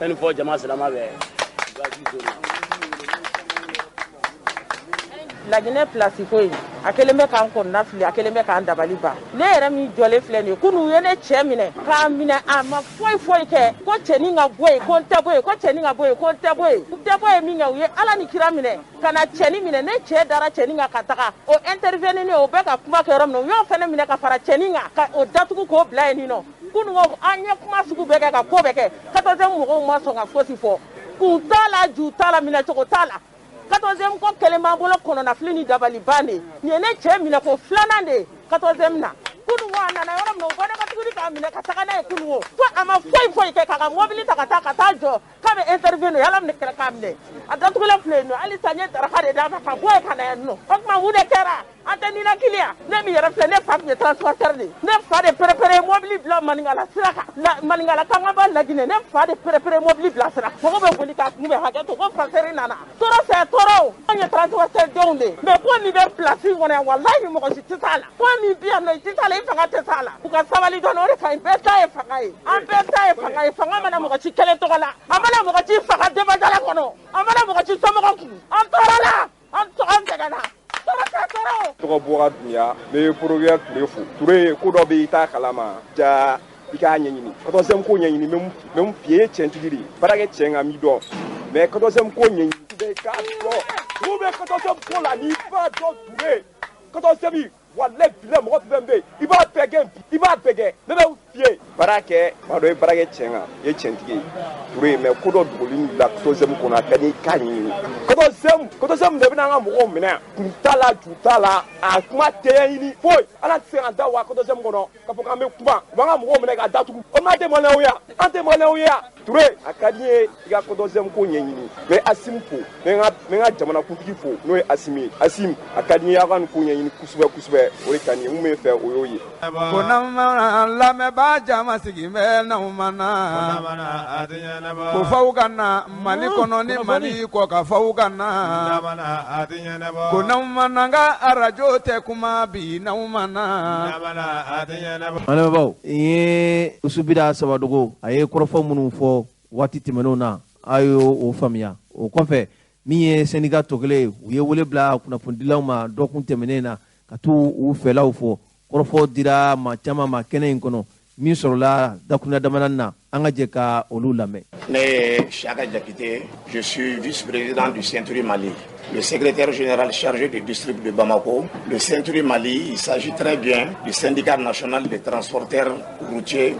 Fɛn nin fɔ jama silama bɛɛ. Laginɛ place ko in, a kɛlen bɛ k'an kɔnɔna fili, a kɛlen bɛ k'an dabali ban. Ne yɛrɛ min jɔlen filɛ nin ye, kunun u ye ne cɛ minɛ k'a minɛ, a ma foyi foyi kɛ, ko cɛnin ka bɔ yen, ko n tɛ bɔ yen, ko cɛnin ka bɔ yen, ko n tɛ bɔ yen. N tɛ bɔ yen min kɛ, u ye Ala ni kira minɛ ka na cɛnin minɛ. Ne cɛ dara cɛnin kan ka taga, o intervenir, o bɛ ka kuma kɛ yɔrɔ min na, u y'o fana minɛ ka fara cɛnin kan ka o datugu k'o bila yen nɔ. Kunun ko an ye kuma sugu bɛɛ kɛ ka ko bɛɛ kɛ, 14e mɔgɔw ma sɔn ka fosi fɔ. Kun t'a la, ju t'a la, minɛcogo t'a la. 14e ko kɛlen b'an bolo kɔnɔnafili ni dabali ban de. Nin ye ne cɛ minɛ ko filanan de ye 14e na. Kunun ko a nana yɔrɔ min na, u bɔra ka tuguni k'a minɛ ka taga n'a ye kunun ko. Fo a ma foyi foyi kɛ, k'a ka mobili ta ka taa jɔ k'a bɛ intervenir, Ala minɛ kɛra k'a minɛ. A datugulen filɛ yen nɔ, hali sisan n ye daraka de d'a ma ka bɔ yen ka na yan nɔ. O tuma mun de kɛra? An tɛ ninakili yan. Ne min yɛrɛ filɛ, ne fa tun ye transporteur de ye. Ne fa de pérépéré mobili bila Maninkala sira kan. Maninkala kan ka bɔ Laginɛ, ne fa de pérépéré mobili bila sira. Mɔgɔ bɛ boli k'a kunbɛn, hakɛ to ko fasɛri nana. Tɔɔrɔ fɛ tɔɔrɔ o. Anw ye transporteur denw de ye. Mais ko min bɛ place in kɔnɔ yan, walahi mɔgɔ si tɛ s'a la. Ko min bɛ yan nɔ, i tɛ s'a la, i fanga tɛ s'a la. U ka sabali dɔɔni, o de ka ɲi. Bɛɛ ta ye fanga ye. An bɛɛ ta ye fanga ye. Fanga mana mɔgɔ si kelen tɔgɔ la. A mana mɔgɔ si faga denbajala kɔnɔ. A mana mɔgɔ si somɔgɔ kun. An tɔɔrɔ la. An sɛgɛnna. Tɔgɔ bɔra dunya, n bɛ procureur Ture fo. Ture, ko dɔ bɛ i t'a kalama, ja i k'a ɲɛɲini. 14e ko ɲɛɲini, n bɛ mun f'i ye, e ye tiɲɛtigi de ye. Baara kɛ tiɲɛ kan, n b'i dɔn. Mais 14e ko ɲɛɲini, i k'a dɔn. Mun bɛ 14e ko la, n'i b'a dɔn Ture, 14e walayi bilayi mɔgɔ fɛn bɛ yen, i b'a bɛɛ kɛ, i b'a bɛɛ kɛ. Ne bɛ f'i ye, baara kɛ, b'a dɔn i ye baara kɛ tiɲɛ kan, i ye tiɲɛtigi ye. Ture, mais ko dɔ dogolen la 14e kɔnɔ, a ka di i k'a ɲɛɲini. 14e de bɛna an ka mɔgɔw minɛ, kun t'a la, ju t'a la, a kuma tɛ ɲɛɲini foyi. Ala tɛ se k'an da wa 14e kɔnɔ k'a fɔ k'an bɛ kuma, u b'an ka mɔgɔw minɛ k'a datugu. O tuma an tɛ maliyɛnw ye, an tɛ maliyɛnw ye. Ture, a ka di n ye i ka 14e ko ɲɛɲini. N bɛ Assimi fo, n bɛ n ka jamanakuntigi fo, n'o ye Assimi ye. Assimi, a ka di n ye aw ka nin ko ɲɛɲini kosɛbɛ kosɛbɛ, o de ka di n ye. Mun bɛ fɛ, o y'o ye. Ko n'aw lamɛnbaa jama sigi bɛ n'aw ma na, ko f'aw ka na Mali kɔnɔ ni Mali kɔ ka f'aw ka na, ko n'aw ma na n ka arajo tɛ kuma bi n'aw ma na. An lamɛnbaaw, nin ye Usubida Sawadogo, a ye kɔrɔfɔ minnu fɔ waati tɛmɛnenw na, a y'o faamuya. O kɔfɛ, min ye syndicat tɔ kelen ye, u ye wele bila kunnafonidilaw ma dɔgɔkun tɛmɛnen na ka t'u u fɛlaw fɔ. Kɔrɔfɔ dira maa caman ma kɛnɛ in kɔnɔ, min sɔrɔla dakuruɲa damadɔnin na, an ka jɛ ka olu lamɛn. Ne ye Siaka Diakité, je suis vice-président du Century Mali, le secrétaire général chargé du district de Bamako. Le Century Mali, il s'agit très bien du syndicat national des transporteurs routiers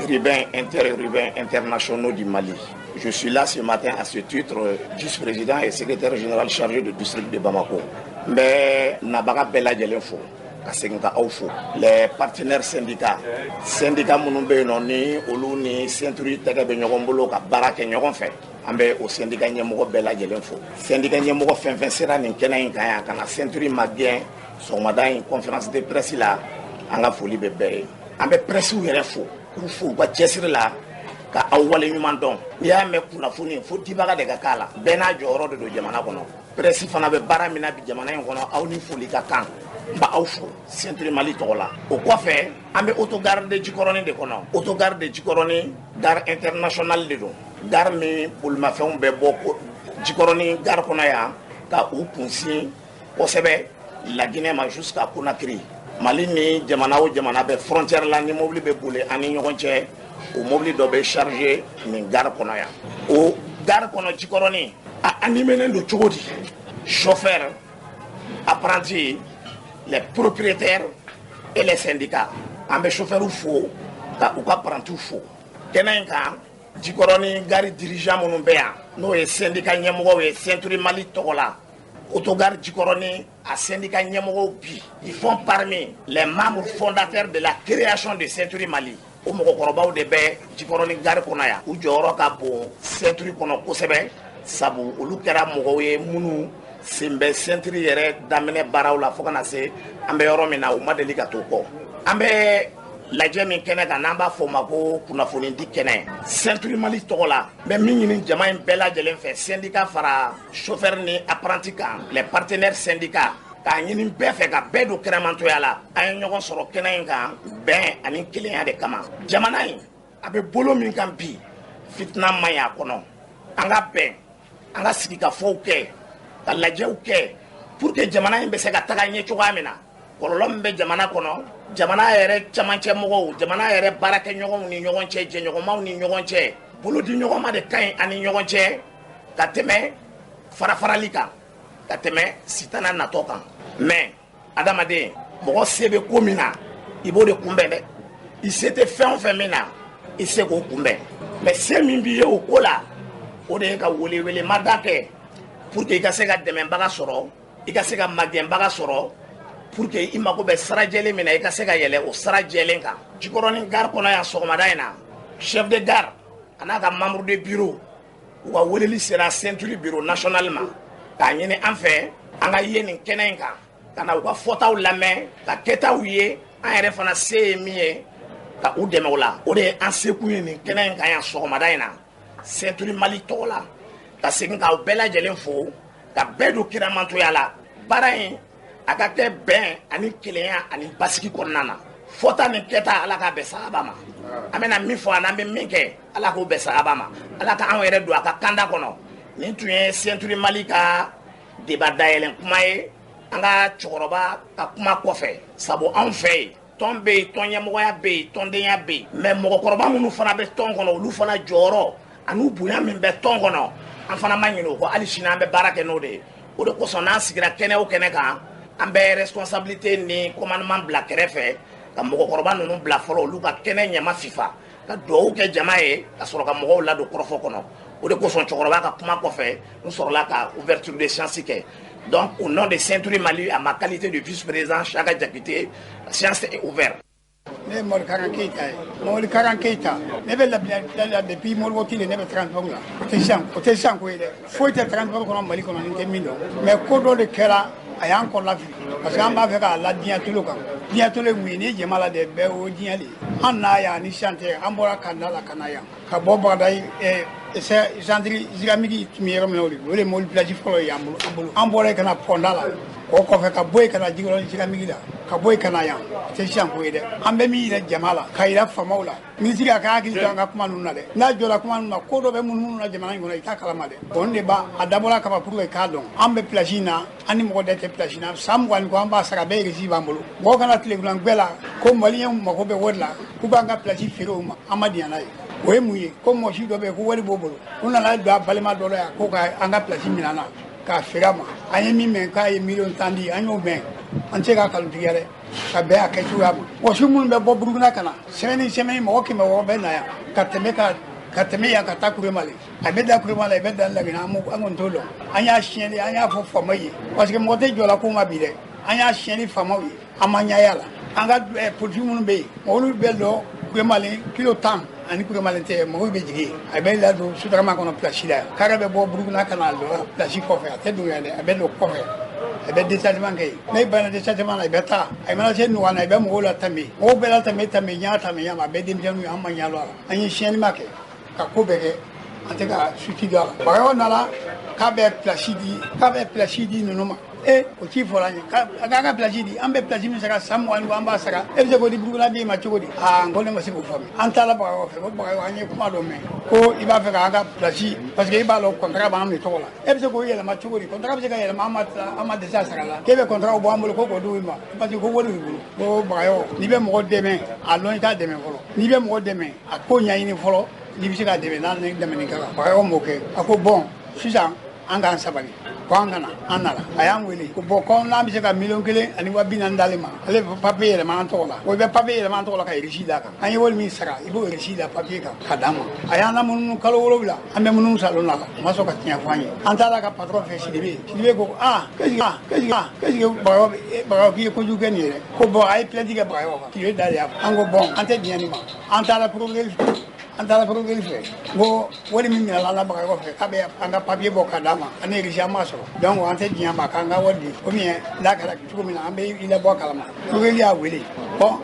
urbains, interurbains, internationaux du Mali. Je suis là ce matin à ce titre, vice-président et secrétaire général chargé du district de Bamako. Mais nabaga bɛɛ lajɛlen fo, ka segin ka aw fo, les partenaires syndicats, syndicat minnu bɛ yen nɔ ni olu ni Century tɛgɛ bɛ ɲɔgɔn bolo ka baara kɛ ɲɔgɔn fɛ, an bɛ o syndicat ɲɛmɔgɔ bɛɛ lajɛlen fo. Syndicat ɲɛmɔgɔ fɛn fɛn sera nin kɛnɛ in kan yan ka na Century magɛn sɔgɔmada in conférence de presse la, an ka foli bɛ bɛɛ ye. An bɛ presse yɛrɛ fo, k'u fo u ka cɛsiri la, ka aw waleɲuman dɔn. N'i y'a mɛn kunnafoni, fo dibaga de ka k'a la. Bɛɛ n'a jɔyɔrɔ de don jamana kɔnɔ. Presse fana bɛ baara min na bi jamana in kɔnɔ, aw ni foli ka kan. N b'aw fo Ceinture Mali tɔgɔ la. O kɔfɛ, an bɛ autogare de Jikɔrɔni de kɔnɔ. Autogare de Jikɔrɔni, gare internationale de don, gare min bolimafɛnw bɛ bɔ Jikɔrɔni gare kɔnɔ yan ka u kunsin kosɛbɛ Laginɛ ma jusqu'à Conakry. Mali ni jamana o jamana bɛ frontière la, ni mobili bɛ boli an ni ɲɔgɔn cɛ, o mobili dɔ bɛ chargé nin gare kɔnɔ yan. O gare kɔnɔ Jikɔrɔni, a animénen don cogo di? Chauffeur, apprenti, les propriétaires et les syndicats. An bɛ chauffeur fo ka u ka apprenti fo. Kɛnɛ in kan, Jikɔrɔni gare dirigeant minnu bɛ yan, n'o ye syndicat ɲɛmɔgɔw ye Ceinture Mali tɔgɔ la, autogare Jikɔrɔni a syndicat ɲɛmɔgɔw bi, ils font parmi les membres fondateurs de la création de Ceinture Mali. O mɔgɔkɔrɔbaw de bɛ Jikɔrɔni gare kɔnɔ yan. U jɔyɔrɔ ka bon ceinture kɔnɔ kosɛbɛ, sabu olu kɛra mɔgɔw ye minnu sen bɛ ceinture yɛrɛ daminɛ baaraw la fo ka na se an bɛ yɔrɔ min na, u ma deli ka to kɔ. An bɛ lajɛ min kɛnɛ kan, n'an b'a fɔ o ma ko kunnafonidi kɛnɛ, Ceinture Mali tɔgɔ la, n bɛ min ɲini jama in bɛɛ lajɛlen fɛ, syndicat fara chauffeur ni apprenti kan, les partenaires syndicats, k'a ɲini bɛɛ fɛ ka bɛɛ don kɛnɛmantoya la. An ye ɲɔgɔn sɔrɔ kɛnɛ in kan bɛn ani kelenya de kama. Jamana in a bɛ bolo min kan bi, fitina man ɲi a kɔnɔ. An ka bɛn, an ka sigikafɔw kɛ, ka lajɛw kɛ pour que jamana in bɛ se ka taga ɲɛ cogoya min na. Kɔlɔlɔ min bɛ jamana kɔnɔ, jamana yɛrɛ camancɛ mɔgɔw, jamana yɛrɛ baarakɛɲɔgɔnw ni ɲɔgɔn cɛ, jɛɲɔgɔnmaw ni ɲɔgɔn cɛ, bolodi ɲɔgɔnma de ka ɲi ani ɲɔgɔn cɛ ka tɛmɛ farafarali kan, ka tɛmɛ sitana natɔ kan. Mais adamaden, mɔgɔ se bɛ ko min na, i b'o de kunbɛn dɛ. I se tɛ fɛn o fɛn min na, i se k'o kunbɛn. Mais se min b'i ye o ko la, o de ye ka welewelemada kɛ pour que i ka se ka dɛmɛbaga sɔrɔ, i ka se ka magɛnbaga sɔrɔ, pour que i mako bɛ sira jɛlen min na, i ka se ka yɛlɛ o sira jɛlen kan. Jikɔrɔni gare kɔnɔ yan sɔgɔmada in na, chef de gare a n'a ka membre de bureau, u ka weleli sera ceinture bureau national ma k'a ɲini an fɛ an ka ye nin kɛnɛ in kan ka na u ka fɔtaw lamɛn, ka kɛtaw ye, an yɛrɛ fana se ye min ye ka u dɛmɛ o la. O de ye an sekun ye nin kɛnɛ in kan yan sɔgɔmada in na Ceinture Mali tɔgɔ la, ka segin k'aw bɛɛ lajɛlen fo, ka bɛɛ don kiramantoya la. Baara in a ka kɛ bɛn ani kelenya ani basigi kɔnɔna na. Fɔta ni kɛta, Ala k'a bɛn sahaba ma. An bɛna min fɔ ani an bɛ min kɛ, Ala k'o bɛn sahaba ma. Ala ka anw yɛrɛ don a ka kanda kɔnɔ. Nin tun ye Ceinture Mali ka débat dayɛlɛn kuma ye an ka cɛkɔrɔba ka kuma kɔfɛ, sabu anw fɛ yen, tɔn bɛ yen, tɔn ɲɛmɔgɔya bɛ yen, tɔndenya bɛ yen, mais mɔgɔkɔrɔba minnu fana bɛ tɔn kɔnɔ, olu fana jɔyɔrɔ ani bonya min bɛ tɔn kɔnɔ, an fana ma ɲinɛ o kɔ. Hali sini an bɛ baara kɛ n'o de ye. O de kosɔn, n'an sigira kɛnɛ o kɛnɛ kan, an bɛ responsabilité ni commandement bila kɛrɛfɛ ka mɔgɔkɔrɔba ninnu bila fɔlɔ, olu ka kɛnɛ ɲɛma fifa, ka dugawu kɛ jama ye, ka sɔrɔ ka mɔgɔw ladon kɔrɔfɔ kɔnɔ. O de kosɔn, cɛkɔrɔba ka kuma kɔfɛ, n sɔrɔla ka ouverture de séance kɛ. Donc, au nom de Ceinture Mali, à ma qualité de vice-président Chaka Diakité, la séance est ouverte. Ne ye Mori Karan Keyita ye, Mori Karan Keyita. Ne bɛ Labila la depuis Moribo tile. Ne bɛ transport la. O tɛ sisan, o tɛ sisan ko ye dɛ. Foyi tɛ transport kɔnɔ Mali kɔnɔ ni tɛ min dɔn. Mais ko dɔ de kɛra, a y'an kɔnɔna fili, parce que an b'a fɛ k'a la diɲɛ tolo kan. Diɲɛ tolo ye mun ye? Ni jama la de bɛɛ, o ye diɲɛ de ye. An n'a yan ni sisan tɛ. An bɔra Kanda la ka na yan, ka bɔ Bagadayi, centre islamique tun bɛ yɔrɔ min na, o de ye mobili place fɔlɔ ye an bolo. An bolo, an bɔra yen ka na pɔnda la. O kɔfɛ, ka bɔ yen ka na Jikɔrɔni islamique la, ka bɔ yen ka na yan. O tɛ sisan ko ye dɛ. An bɛ min yira jama la, ka yira faamaw la, minisiri a ka hakili to an ka kuma ninnu na dɛ. N'a jɔra kuma ninnu na, ko dɔ bɛ munumunu na jamana in kɔnɔ, i t'a kalama dɛ. Bon, de b'a a dabɔra kama pour que k'a dɔn an bɛ place in na. An ni mɔgɔ dɛ tɛ place in na. San 20 ni kɔ, an b'a sara bɛɛ. Reçu b'an bolo. Mɔgɔ kana tile gbɛ la ko maliyɛnw mako bɛ wari la, k'u b'an ka place feere u ma. An ma diɲɛ n'a ye. O ye mun ye? Ko mɔgɔ si dɔ bɛ yen ko wari b'o bolo, u nana don a balima dɔ la yan ko ka an ka place minɛ an na k'a feere a ma. An ye min mɛn, k'a ye miliyɔn 10 di, an y'o mɛn. An tɛ se k'a kalontigiya dɛ, ka bɛn a kɛcogoya ma. Mɔgɔ minnu bɛ bɔ Burukina ka na semaine, semaine, mɔgɔ 600 bɛ na yan ka tɛmɛ yan ka taa Kuremale. A bɛ da Kuremale, a bɛ da Laginɛ. An kɔni t'o dɔn. An y'a siɲɛli, an y'a fɔ faamaw ye, parce que mɔgɔ tɛ jɔ la ko ma bi dɛ. An y'a siɲɛli faamaw ye, an ma ɲaya la. An ka politique minnu bɛ yen, olu bɛ lɔ Kuremale kilo 10 ani Kuremale tɛ, mɔgɔw bɛ jigin yen. A bɛ ladon sotarama kɔnɔ place la yan. Kari bɛ bɔ Burukina ka na lɔ place kɔfɛ. A tɛ don yan dɛ, a bɛ don kɔfɛ, a bɛ détachement kɛ yen. N'e banna détachement na, i bɛ taa. A mana se Nɔgɔya na, i bɛ mɔgɔw latɛmɛ, mɔgɔw bɛɛ latɛmɛ, tɛmɛ ɲa, tɛmɛ ɲa ma. A bɛɛ denmisɛnninw ye. An ma ɲɛ lɔ a la. An ye siɲɛli ma kɛ ka ko bɛɛ kɛ. An tɛ ka suti don a la. Bagayogo nana k'a bɛ place di, k'a bɛ place di ninnu ma. E o ci fɔra an ye k'an ka place di, an bɛ place min sara san 20 an b'a sara, e bɛ se k'o di Burukina den ma cogo di? Aa n ko ne ma se k'o faamu. An taara Bagayogo fɛ, ko Bagayogo an ye kuma dɔ mɛn ko i b'a fɛ k'an ka place, parce que i b'a dɔn contrat b'an de tɔgɔ la, e bɛ se k'o yɛlɛma cogo di? Contrat bɛ se ka yɛlɛma, an ma dɛsɛ a sara la, k'e bɛ contrat bɔ an bolo ko k'o d'u ma, parce que ko wari b'i bolo. Ko Bagayogo n'i bɛ mɔgɔ dɛmɛ a lɔn i t'a dɛmɛ fɔlɔ, n'i bɛ mɔgɔ dɛmɛ a ko ɲɛɲini fɔlɔ, n'i bɛ se k'a dɛmɛ n'a ni dɛmɛni ka kan. Bagayogo m'o kɛ, a ko bon sisan an k'an sabali ko an kana, an nana a y'an wele ko bon ko n'an bɛ se ka 1,040,000 miliyɔn d'ale ma, ale bɛ papiye yɛlɛma an tɔgɔ la, o bɛ papiye yɛlɛma an tɔgɔ la ka reçu d'a kan, an ye wari min sara i b'o reçu da papiye kan ka d'an ma. A y'an lamunumunu kalo 7 an bɛ munumunu salon na, a ma sɔn ka tiɲɛ fɔ an ye. An taara ka patron fɛ Sidibe, Sidibe ko aa qu'est-ce que Bagayogo k'i ye kojugu kɛ nin ye dɛ, ko bon a ye plainte kɛ Bagayogo kan. Sidibe da de y'a fɔ. An ko bon an tɛ diɲɛ nin ma, an taara procureur fɛ, ko wari min minɛla la Bagayogo fɛ k'a bɛ an ka papiye bɔ ka d'a ma, ani reçu an m'a sɔrɔ, donc an tɛ diɲɛ ma k'an ka wari di, komi n'a kɛra cogo min na an bɛ i labɔ a kalama. Procureur y'a wele, bon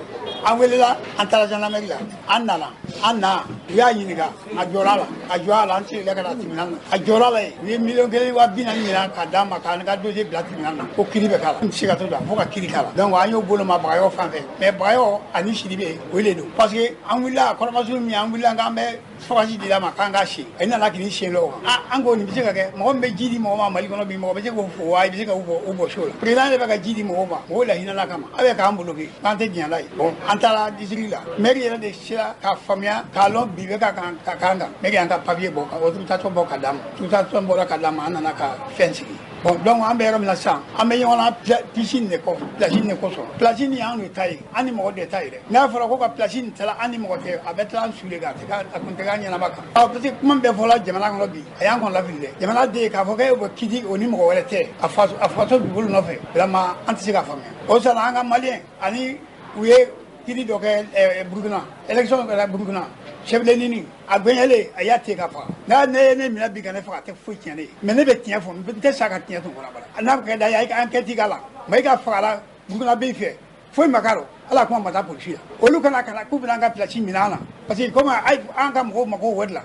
an welela, an taara gendarmerie la, an nana, an na u y'a ɲininka, a jɔra la, a jɔra la, an seginna ka na tribunal na, a jɔra la yen, u ye 1,040,000 minɛ ka d'a ma k'an ka dossier bila tribunal na, ko kiiri bɛ k'a la, n tɛ se ka to da fo ka kiiri k'a la. Donc an y'o bolo ma Bagayogo fan fɛ, mais Bagayogo ani Sidibe o de don, parce que an wulila kɔrɔmasu min an wulila k'an bɛ forage di la ma k'an k'a sen, a nana k'i sen lɔ o kan. An ko nin bɛ se ka kɛ, mɔgɔ min bɛ ji di mɔgɔ ma Mali kɔnɔ bi, mɔgɔ bɛ se k'o fo wa, i bɛ se k'o bɔ so la. Président de bɛ ka ji di mɔgɔw ma, mɔgɔw lahinɛla kama, a bɛ k'an bloqué k'an tɛ diɲɛ la ye. Bon an taara district la, maire yɛrɛ de sera k'a faamuya k'a lɔn bi bɛ ka kan ka kan kan, maire y'an ka papier bɔ ka autorisation bɔ ka d'an ma, autorisation bɔra ka d'an ma, an nana ka fɛn sigi. Bon donc an bɛ yɔrɔ min na sisan, an bɛ ɲɔgɔn na piscine de kɔfɛ, place de kosɔn, place nin y'an de ta ye, an ni mɔgɔ de ta ye dɛ. N'a fɔra ko ka place nin tila an ni mɔgɔ tɛ, a bɛ tila an su de kan, a kun tɛ k'an ɲɛnama kan. Ɔ parce que kuma bɛɛ fɔla jamana kɔnɔ bi, a y'an kɔnɔ lafili dɛ. Jamana den k'a fɔ k'e bɛ kiti o ni mɔgɔ wɛrɛ tɛ, a faso dugukolo nɔfɛ, vraiment an tɛ se k'a faamuya. O sɔrɔ an ka maliyɛn ani u ye kiri dɔ kɛ Burukina, élection kɛra Burukina, chef de ligne a gbɛɲɛlen a y'a ten ka faga. N'a ne ye ne minɛ bi ka ne faga, a tɛ foyi tiɲɛ ne ye, mais ne bɛ tiɲɛ fɔ, n tɛ sa ka tiɲɛ to kɔnɔ bala. N'a kɛ da ye enquête k'a la, mais i ka fagala Burukina b'i fɛ, foyi ma k'a rɔ, ala kuma ma taa polisi la. Olu kana k'u bɛna an ka place minɛ an na, parce que comme an ka mɔgɔw mako wari la,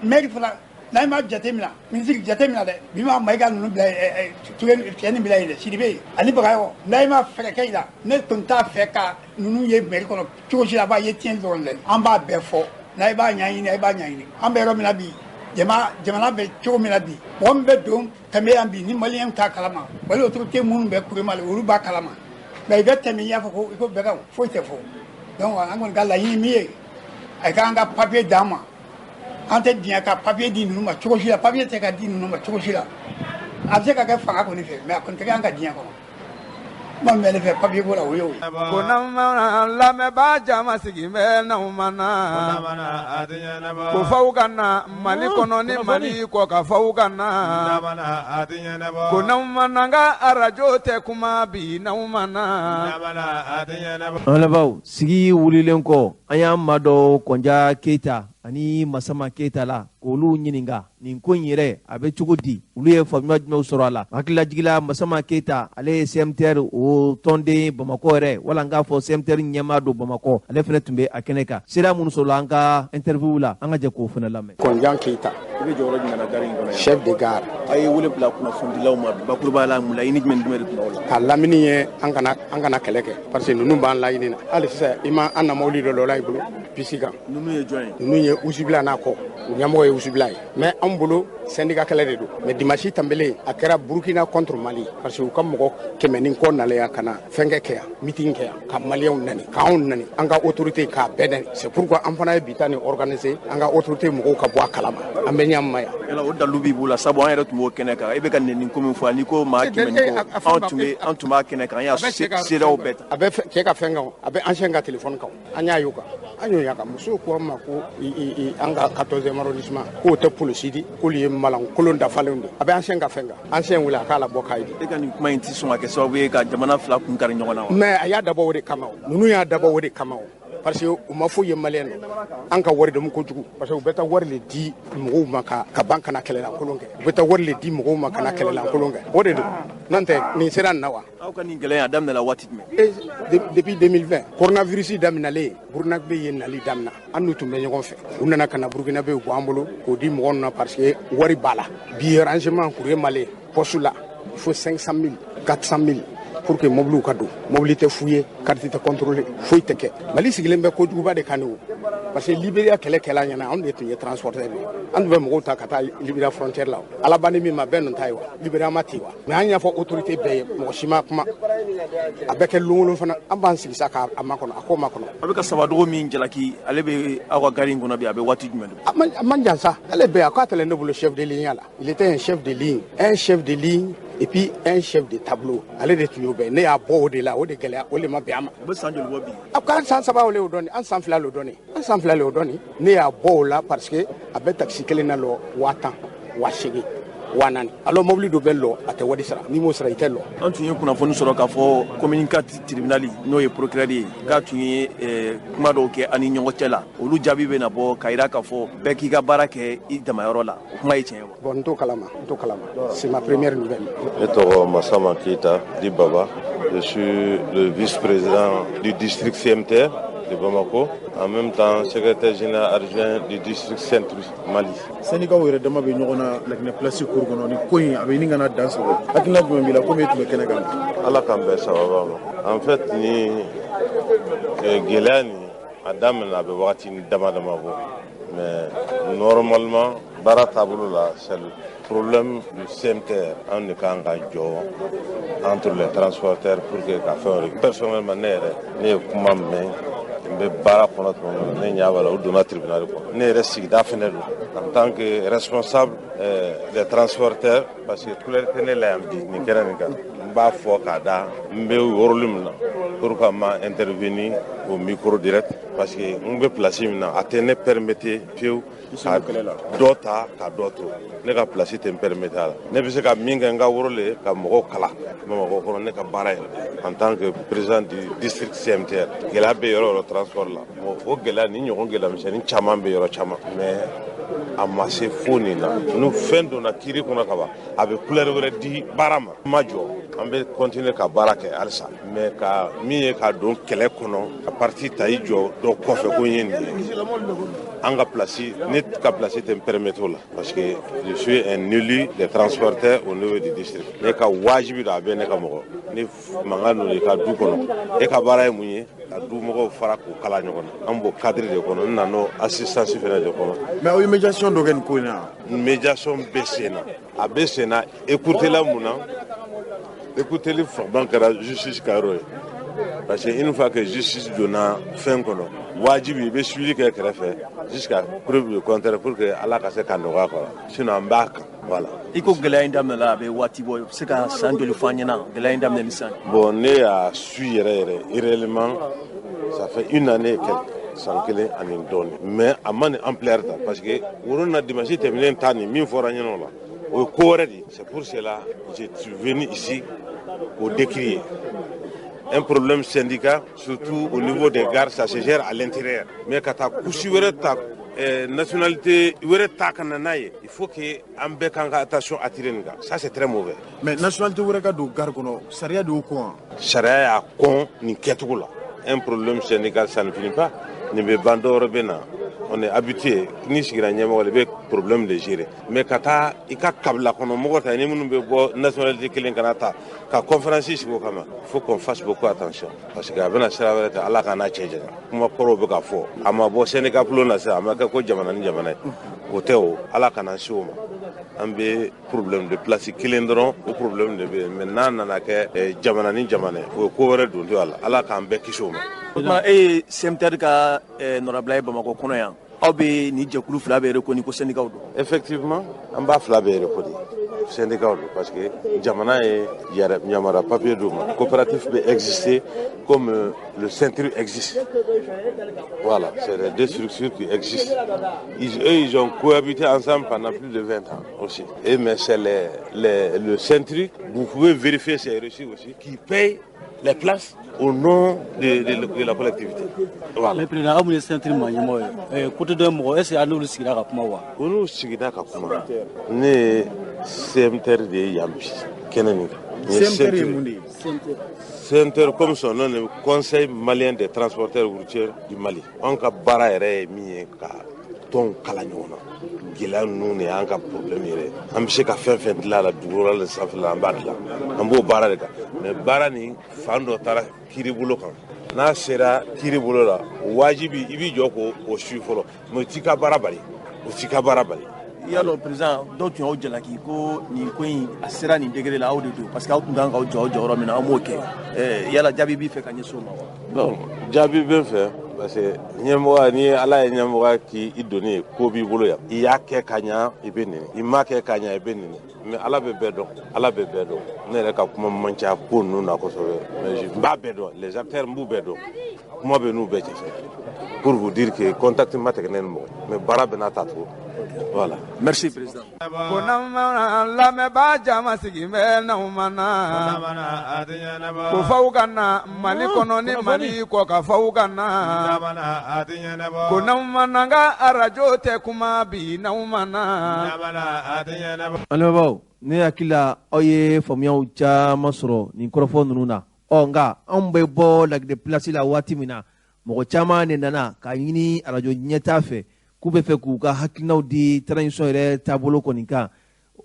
maire fana n'a ma jate minɛ, ministre jate minɛ dɛ, bi ma Mayiga ninnu bila cɛ nin bila yen dɛ, Sidibe ani Bagayogo, n'a ma fɛɛrɛ kɛ i la, ne tun t'a fɛ ka ninnu ye mairie kɔnɔ cogo si la, a b'a ye tiɲɛ dɔrɔn dɛ, an b'a bɛɛ fɔ, n'a b'a ɲɛɲini, a b'a ɲɛɲini. An bɛ yɔrɔ min na bi, jamana bɛ cogo min na bi, mɔgɔ min bɛ don tɛmɛ yan bi ni maliyɛn t'a kalama, wali autorité minnu bɛ Kuremale olu b'a kalama, mais i bɛ tɛmɛ i y'a fɔ ko i ko bɛɛ foyi tɛ fɔ. Donc an kɔni ka laɲini min ye, a k'an ka papier d'an ma, an tɛ diɲɛ ka papier di ninnu ma cogo si la, papier tɛ ka di ninnu ma cogo si la. A bɛ se ka kɛ fanga kɔni fɛ, mais a kɔni tɛ kɛ an ka diɲɛ kɔnɔ. Kuma min bɛ ne fɛ papier ko la, o y'o ye. Ko lamɛnbaa jama sigi bɛ n'aw ma na, ko f'aw ka na Mali kɔnɔ ni Mali kɔ ka f'aw ka na, ko n'aw ma na n ka arajo tɛ kuma bi n'aw ma na. An lamɛnbaaw, sigi wulilen kɔ, an y'an maa dɔ Kɔnja Keyita ani Masama Keyita la k'olu ɲininka nin ko in yɛrɛ a bɛ cogo di, olu ye faamuya jumɛnw sɔrɔ a la. Hakililajigila Masama Keyita ale ye CMTR o tɔnden Bamakɔ yɛrɛ, wala n k'a fɔ CMTR ɲɛmaa don Bamakɔ, ale fana tun bɛ a kɛnɛ kan. Sira minnu sɔrɔla an ka interview la, an ka jɛ k'o fana lamɛn. Kɔnjan Keyita, i bɛ jɔyɔrɔ jumɛn na gari in kɔnɔ? Chef de gare. A ye wele bila kunnafonidilaw ma bakuruba la, mun laɲini jumɛn de tun b'aw la? Ka lamini ye an kana kɛlɛ kɛ, parce que ninnu b'an laɲini na. Hali sisan i ma an na mobili dɔ la i bolo pisi kan. Ninnu ye jɔn ye? Ninnu ye Usubila n'a kɔ, u ɲɛmɔgɔ ye Usubila ye. Mais anw bolo syndicat kɛlɛ de don. Mais dimanche tɛmɛlen a kɛra Burukina contre Mali, parce que u ka mɔgɔ 100 ni kɔ nalen yan ka na fɛnkɛ kɛ yan, meeting kɛ yan, ka maliyɛnw nani, k'anw nani, an ka autorité k'a bɛɛ nani. C'est pourquoi an fana ye bi ta nin organiser, an ka autorité mɔgɔw ka bɔ a kalama, an bɛ ɲɛ ma yan. Yala o dalu b'i bolo sabu an yɛrɛ tun b'o kɛnɛ kan, e bɛ ka nɛni ko min fɔ, n'i ko maa 100 ni kɔ, an tun b'a kɛnɛ kan, an y'a seerew bɛɛ ta. A bɛ cɛ ka fɛn kan, a bɛ ancien ka téléphone kan, an y'a y'o kan, an y'o y'a kan. Musow ko an ma ko an ka 14e arrondissement k'o tɛ polisi di, k'olu ye malankolon dafalenw de. A bɛ ancien ka fɛn kan, ancien wele a k'a labɔ k'a di. E ka nin kuma in ti sɔn ka kɛ sababu ye ka jamana fila kun kari ɲɔgɔn na wa? Mais a y'a dabɔ o de kama o, ninnu y'a dabɔ o de kama o. Parce que u ma foyi ye maliyɛn na. An ka wari dɔn kojugu parce que u bɛ taa wari le di mɔgɔw ma ka ban ka na kɛlɛlankolon kɛ. U bɛ taa wari le di mɔgɔw ma ka na kɛlɛlankolon kɛ. O de don. N'o tɛ nin sera nin na wa? Aw ka nin gɛlɛya a daminɛna waati jumɛn? Depuis 2020 coronavirus daminɛlen, Burkinabé ye nali daminɛ. An n'u tun bɛ ɲɔgɔn fɛ. U nana ka na Burkinabé bɔ an bolo k'o di mɔgɔw ma parce que wari b'a la. Bi rangement courrier malien poste la, il faut 500 000, 400 000 pour que mobiliw ka don. Mobili tɛ f'u ye, carte tɛ contrôler, foyi tɛ kɛ. Mali sigilen bɛ kojuguba de kan de o. Parce que Libéria kɛlɛ kɛla ɲɛna, anw de tun ye transporteur ye. An tun bɛ mɔgɔw ta ka taa Libéria frontière la. Ala banni min ma bɛɛ nɔ ta ye wa. Libéria ma ten wa. Mais an y'a fɔ autorité bɛɛ ye, mɔgɔ si ma kuma. A bɛ kɛ lon o lon fana, an b'an sigi sa k'a makɔnɔ, a ko makɔnɔ. A bɛ ka Sawadogo min jalaki, ale bɛ aw ka gari in kɔnɔ bi, a bɛ waati jumɛn don? A man jan sa. Ale bɛ yan, k'a tɛlɛ ne bolo chef de ligne la. Il était un chef de ligne, un chef de ligne et puis un chef de tableau. Ale de tun y'o bɛɛ. Ne y'a bɔ o de la, o de gɛlɛya, o de ma bɛn a ma. O bɛ san joli bɔ bi? A k'an san 3 o le y'o dɔɔni, an san 2 le y'o dɔɔni, an san 2 le y'o dɔɔni. Ne y'a bɔ o la parce que a bɛ taxi kelen na lɔ 10 000, 8 000, 4 000. Alors mobili dɔ bɛ lɔ, a tɛ wari sara. N'i m'o sara, i tɛ lɔ. An tun ye kunnafoni sɔrɔ k'a fɔ commune 4 tribunal, n'o ye procureur ye, k'a tun ye kuma dɔw kɛ an ni ɲɔgɔn cɛ la. Olu jaabi bɛ na bɔ k'a jira k'a fɔ bɛɛ k'i ka baara kɛ i damayɔrɔ la. O kuma ye tiɲɛ ye wa? Bon, n t'o kalama, n t'o kalama. C'est ma première nouvelle. Ne tɔgɔ Massama Keita dit Baba. Je suis le vice-président du district CMTR de Bamako, en même temps secrétaire général adjoint du district Centre Mali. Syndicat yɛrɛ dama bɛ ɲɔgɔn na Laginɛ place cour kɔnɔ. Ni ko in a bɛ ɲini ka na dan sɔrɔ, hakilina jumɛn b'i la komi e tun bɛ kɛnɛ kan? Ala k'an bɛn sababa ma. En fait, ni gɛlɛya nin a daminɛ, a bɛ wagati dama dama bɔ, mais normalement baara taabolo la, c'est le problème du CMTR, anw de kan ka jɔ entre les transporteurs pour que ka fɛn wɛrɛ. Personnellement, ne yɛrɛ, ne ye kuma mɛn, n bɛ baara kɔnɔ tuma min na, ne ɲɛ b'a la u donna tribunal kɔnɔ. Ne yɛrɛ sigida fɛnɛ don en tant que responsable des transporteurs, parce que couleur tɛ ne la yan bi nin kɛnɛ nin kan. N b'a fɔ k'a da n bɛ rôle min na pour que ma intervenir au micro direct, parce que n bɛ place min na, a tɛ ne permettre fiyewu ka dɔ ta ka dɔ to. Ne ka place tɛ n permettre a la. Ne bɛ se ka min kɛ, n ka rôle ka mɔgɔw kala Bamakɔ kɔnɔ, ne ka baara yɛrɛ en tant que président du district CMTR. Gɛlɛya bɛ yɔrɔ o yɔrɔ transport la, o gɛlɛya ni ɲɔgɔn gɛlɛya misɛnnin caman bɛ yɔrɔ caman, mais a ma se fo nin na. Ni fɛn donna kiiri kɔnɔ ka ban, a bɛ couleur wɛrɛ di baara ma. Ma jɔ, an bɛ continuer ka baara kɛ halisa, mais ka min ye ka don kɛlɛ kɔnɔ, ka parti ta i jɔ dɔ kɔfɛ ko n ye nin ye, an ka place, ne ka place tɛ n permettre o la, parce que je suis un élu des transporteurs au niveau du district. Ne ka wajibi don, a bɛ ne ka mɔgɔ ni mankan don i ka du kɔnɔ, e ka baara ye mun ye? Ka du mɔgɔw fara k'u kala ɲɔgɔn na. An b'o cadre de kɔnɔ, n nan'o assistance fɛnɛ de kɔnɔ. Mais aw ye médiation dɔ kɛ nin ko in na? Médiation bɛ sen na, a bɛ sen na. Écoutez la, mun na écoutez fanba kɛra justice ka yɔrɔ ye, parce que une fois que justice donna fɛn kɔnɔ, wajibi i bɛ suivi kɛ kɛrɛfɛ jusqu'à preuve du contraire, pour que Ala ka se ka nɔgɔya kɔrɔ. Sinon an b'a kan, voilà. I ko gɛlɛya in daminɛla, a bɛ waati bɔ, i bɛ se ka san joli fɔ an ɲɛna gɛlɛya in daminɛ ni sisan? Bon, ne y'a su yɛrɛ yɛrɛ, réellement ça fait une année et quelque, san kelen ani dɔɔni, mais a ma nin ampleur ta, parce que woro na dimanche tɛmɛnen ta nin min fɔra ɲɛna o la, o ye ko wɛrɛ de ye. C'est pour cela je suis venu ici k'o décrier. Un problème syndicat, surtout au niveau des gares, ça se gère à l'intérieur. Mais ka taa couche wɛrɛ ta, nationalité wɛrɛ ta ka na n'a ye, il faut que an bɛɛ k'an ka attention attirer nin kan. Ça, c'est très mauvais. Mais nationalité wɛrɛ ka don gare kɔnɔ, sariya de y'o kɔn wa? Sariya y'a kɔn nin kɛcogo la. Un problème syndical, ça ne finit pas. Nin bɛ ban, dɔ wɛrɛ bɛ na. On est habitué, n'i sigira ɲɛmɔgɔ la, i bɛ problème de gérer, mais ka taa i ka kabila kɔnɔ mɔgɔ ta, ni minnu bɛ bɔ nationalité kelen kana ta ka conférence sigi o kama, il faut qu'on fasse beaucoup attention, parce que a bɛna sira wɛrɛ ta. Ala k'an n'a cɛ janya. Kuma kɔrɔw bɛ ka fɔ, a ma bɔ syndicat bulon na sisan, a ma kɛ ko jamana ni jamana ye, o tɛ. O Ala kana se o ma. An bɛ problème de place kelen dɔrɔn, o problème de bɛ yen, mais n'a nana kɛ jamana ni jamana ye, o ye ko wɛrɛ don a la. Ala k'an bɛɛ kisi o ma. O tuma e ye CMTR ka nɔrabila ye Bamakɔ kɔnɔ yan. Aw bɛ nin jɛkulu fila bɛ reconnu ko syndicat don? Effectivement, an b'a fila bɛɛ reconnu, syndicat don, parce que jamana ye yamaruya papier d'u ma. Coopérative bɛ exister comme le CENTRU existe. Voilà, c'est les deux structures qui existent. Eux, ils ont cohabité ensemble pendant plus de 20 ans aussi. Et mais c'est le CENTRU, vous pouvez vérifier, c'est reçu aussi, qui paye les places. au nom de la collectivité. Voilà. Mais président, aw mun ye CNTR maa ɲɛmɔgɔ ye, côté dɔ mɔgɔ, est ce que a n'olu sigira ka kuma wa? O n'u sigira ka kuma. Ne ye CMTR de ye yan bi kɛnɛ nin kan. CMTR ye mun de ye? CMTR, comme son nom, le Conseil malien des transporteurs routiers du Mali. Anw ka baara yɛrɛ ye min ye, ka tɔnw kala ɲɔgɔn na. Gɛlɛya ninnu de y'an ka problème yɛrɛ. An bɛ se ka fɛn fɛn dilan a la, dugukolo la, sanfɛ la, an b'a dilan. An b'o baara de kan. Mais baara nin fan dɔ taara kiiri bolo kan. N'a sera kiiri bolo la, wajibi i b'i jɔ k'o su fɔlɔ. Mais o t'i ka baara bali. O t'i ka baara bali. I y'a dɔn président, dɔw tun y'aw jalaki ko nin ko in a sera nin degré la, aw de don, parce que aw tun kan k'aw jɔ aw jɔyɔrɔ min na, aw m'o kɛ. Yala jaabi b'i fɛ ka ɲɛsin o ma wa? Bon, jaabi bɛ n fɛ, parce que ɲɛmɔgɔya, ni Ala ye ɲɛmɔgɔya k'i donni ye, ko b'i bolo yan, i y'a kɛ ka ɲa, i bɛ nɛni, i m'a kɛ ka ɲa, i bɛ nɛni. Mais Ala bɛ bɛɛ dɔn, Ala bɛ bɛɛ dɔn. Ne yɛrɛ ka kuma man ca ko ninnu na kosɛbɛ, mais n b'a bɛɛ dɔn, les acteurs, n b'u bɛɛ dɔn, kuma bɛ n'u bɛɛ cɛ. Pour vous dire que contact ma tigɛ ne ni mɔgɔ, mais baara bɛ n'a tacogo. Voilà. Merci président. Ko lamɛnbaa jama sigi bɛ n'aw ma na, ko faw ka na Mali kɔnɔ ni Mali kɔ ka faw ka na, ko n'aw ma na n ka arajo tɛ kuma bi n'aw ma na. An lamɛnbaaw, ne hakili la aw ye faamuyaw caman sɔrɔ nin kɔrɔfɔ ninnu na. Ɔ nka anw bɛ bɔ Laginɛ place la waati min na, mɔgɔ caman de nana k'a ɲini arajo ɲɛtaa fɛ k'u bɛ fɛ k'u ka hakilinaw di transition yɛrɛ taabolo kɔni kan.